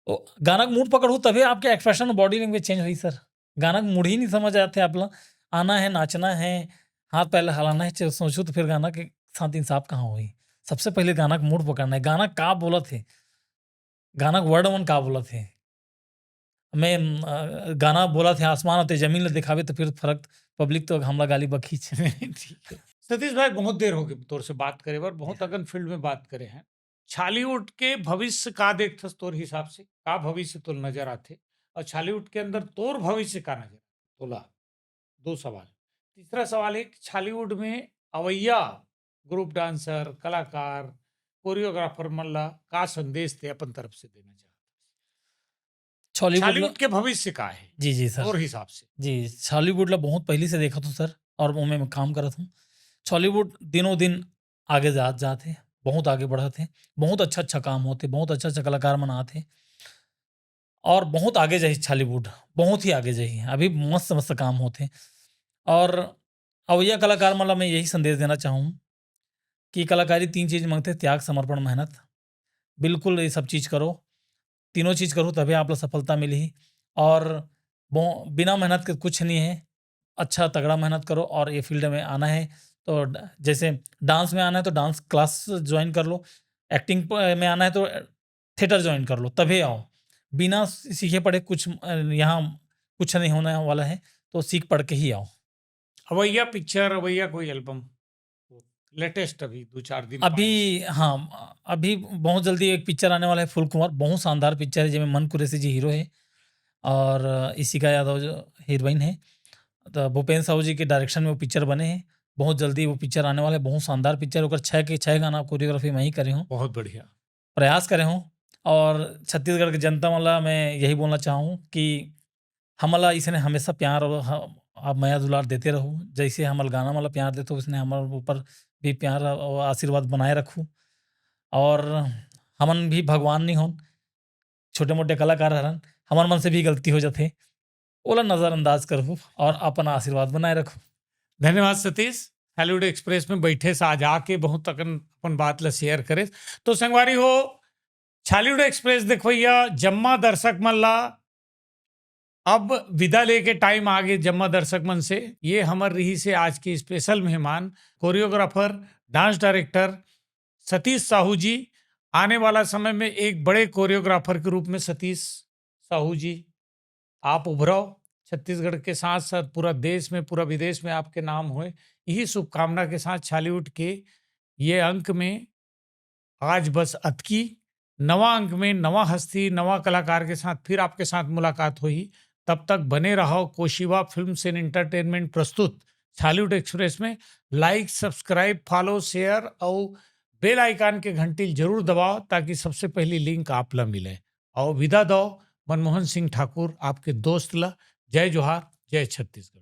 ओ, गाना का मूड पकड़हू तभे आपके एक्सप्रेशन, बॉडी लैंग्वेज चेंज होही सर। गाना का मूड ही नहीं समझ आते आप ला। आना है, नाचना है, हाथ पैर हलाना है, च-, सोचो तो फिर गाना के साथ इंसाफ कहाँ होही? सबसे पहले गाना का मूड पकड़ना है, गाना का बोलत है, गाना का वर्ड मन का बोलत है। मैं, अ, गाना बोलत है आसमान अउ ते जमीन ला दिखावे तो फिर फरक, पब्लिक तो हमला गाली बकही। ठीक है। सतीश भाई, बहुत देर हो गई तोर से बात करे बर, बहुत अकन फील्ड में बात करे हैं। छॉलीवुड के भविष्य का देखथस तोर हिसाब से, का भविष्य तोर नजर आथे? और छॉलीवुड के अंदर तोर भविष्य का नजर आथे? तोला दो सवाल। तीसरा सवाल है कि छॉलीवुड में अवैया ग्रुप डांसर, कलाकार, कोरियोग्राफर मन ला का संदेश ते अपन तरफ से देना चाहत? छॉलीवुड छॉलीवुड ला के भविष्य का है जी, जी सर। तोर हिसाब से? जी, छॉलीवुड ला बहुत पहली से देखत हूँ सर, और ओमे मैं काम करत हूँ। छॉलीवुड दिनों दिन आगे जात, जात है, बहुत आगे बढ़त है, बहुत अच्छा, अच्छा काम होते, बहुत अच्छा, अच्छा कलाकार मन आत है, और बहुत आगे जाही छॉलीवुड, बहुत ही आगे जाही। अभी मस्त, मस्त काम होते, और अवैया कलाकार मन ला मैं यही संदेश देना चाहूँ कि कलाकारी तीन चीज मांगते, त्याग, समर्पण, मेहनत। बिल्कुल ये सब चीज करो, तीनों चीज करो तभी आप ला सफलता मिलही। और बो-, बिना मेहनत के कुछ नहीं है। अच्छा तगड़ा मेहनत करो और ये फील्ड में आना है तो ड-, जैसे डांस में आना है तो डांस क्लास ज्वाइन कर लो, एक्टिंग प-, में आना है तो थिएटर ज्वाइन कर लो, तभी आओ। बिना स-, सीखे पढ़े कुछ, अ, यहाँ कुछ नहीं होने वाला है, तो सीख पढ़ के ही आओ। अवैया पिक्चर, अवैया कोई एल्बम, लेटेस्ट अभी दो चार दिन अभी, हाँ, अभी बहुत जल्दी एक पिक्चर आने वाला है फूल कुंवर, बहुत शानदार पिक्चर है, जेमे मन कुरैशी जी हीरो है और इशिका यादव जो हीरोइन है। तो भूपेंद्र साहू जी के डायरेक्शन में वो पिक्चर बने हैं, बहुत जल्दी वो पिक्चर आने वाला है, बहुत शानदार पिक्चर। ओकर छः के छः गाना कोरियोग्राफी मैं ही करे हूँ। बहुत बढ़िया। प्रयास करे हूँ और छत्तीसगढ़ के जनता मन ला मैं यही बोलना चाहूँ कि हमन ला इसने हमेशा प्यार और ह-, आप मया दुलार देते रहू। जैसे हमर गाना मन ला प्यार देते हो, उसने हमर ऊपर भी प्यार और आशीर्वाद बनाए रखू। और हमन भी भगवान नहीं होन, छोटे मोटे कलाकार हरन, हमर मन से भी गलती हो जाथे। ओला नजरअंदाज करहू और अपन आशीर्वाद बनाए रखहू। धन्यवाद सतीश, छालीवुड एक्सप्रेस में बैठे से आज आके बहुत अकन अपन बात ला शेयर करे। तो संगवारी हो, छालीवुड एक्सप्रेस देखवैया जम्मा दर्शक मन ला अब विदा लेके टाइम आगे जम्मा दर्शक मन से। ये हमर रहिसे आज के स्पेशल मेहमान, choreographer, dance director Satish Sahu ji. आने वाला समय में एक बड़े कोरियोग्राफर के रूप में सतीश साहू जी आप उभरव, छत्तीसगढ़ के साथ साथ पूरा देश में, पूरा विदेश में आपके नाम होए, यही शुभकामना के साथ छालीवुड के ये अंक में आज बस अतकी। नवा अंक में नवा हस्ती, नवा कलाकार के साथ फिर आपके साथ मुलाकात होही। तब तक बने रहव कोशिवा फिल्म्स एंड एंटरटेनमेंट प्रस्तुत छालीवुड एक्सप्रेस में। लाइक, सब्सक्राइब, फॉलो, शेयर और बेल आइकन के घंटी जरूर दबाव, ताकि सबसे पहली लिंक आप ला मिले। और विदा दव मनमोहन सिंह ठाकुर, आपके दोस्त ला। जय जोहार, जय छत्तीसगढ़।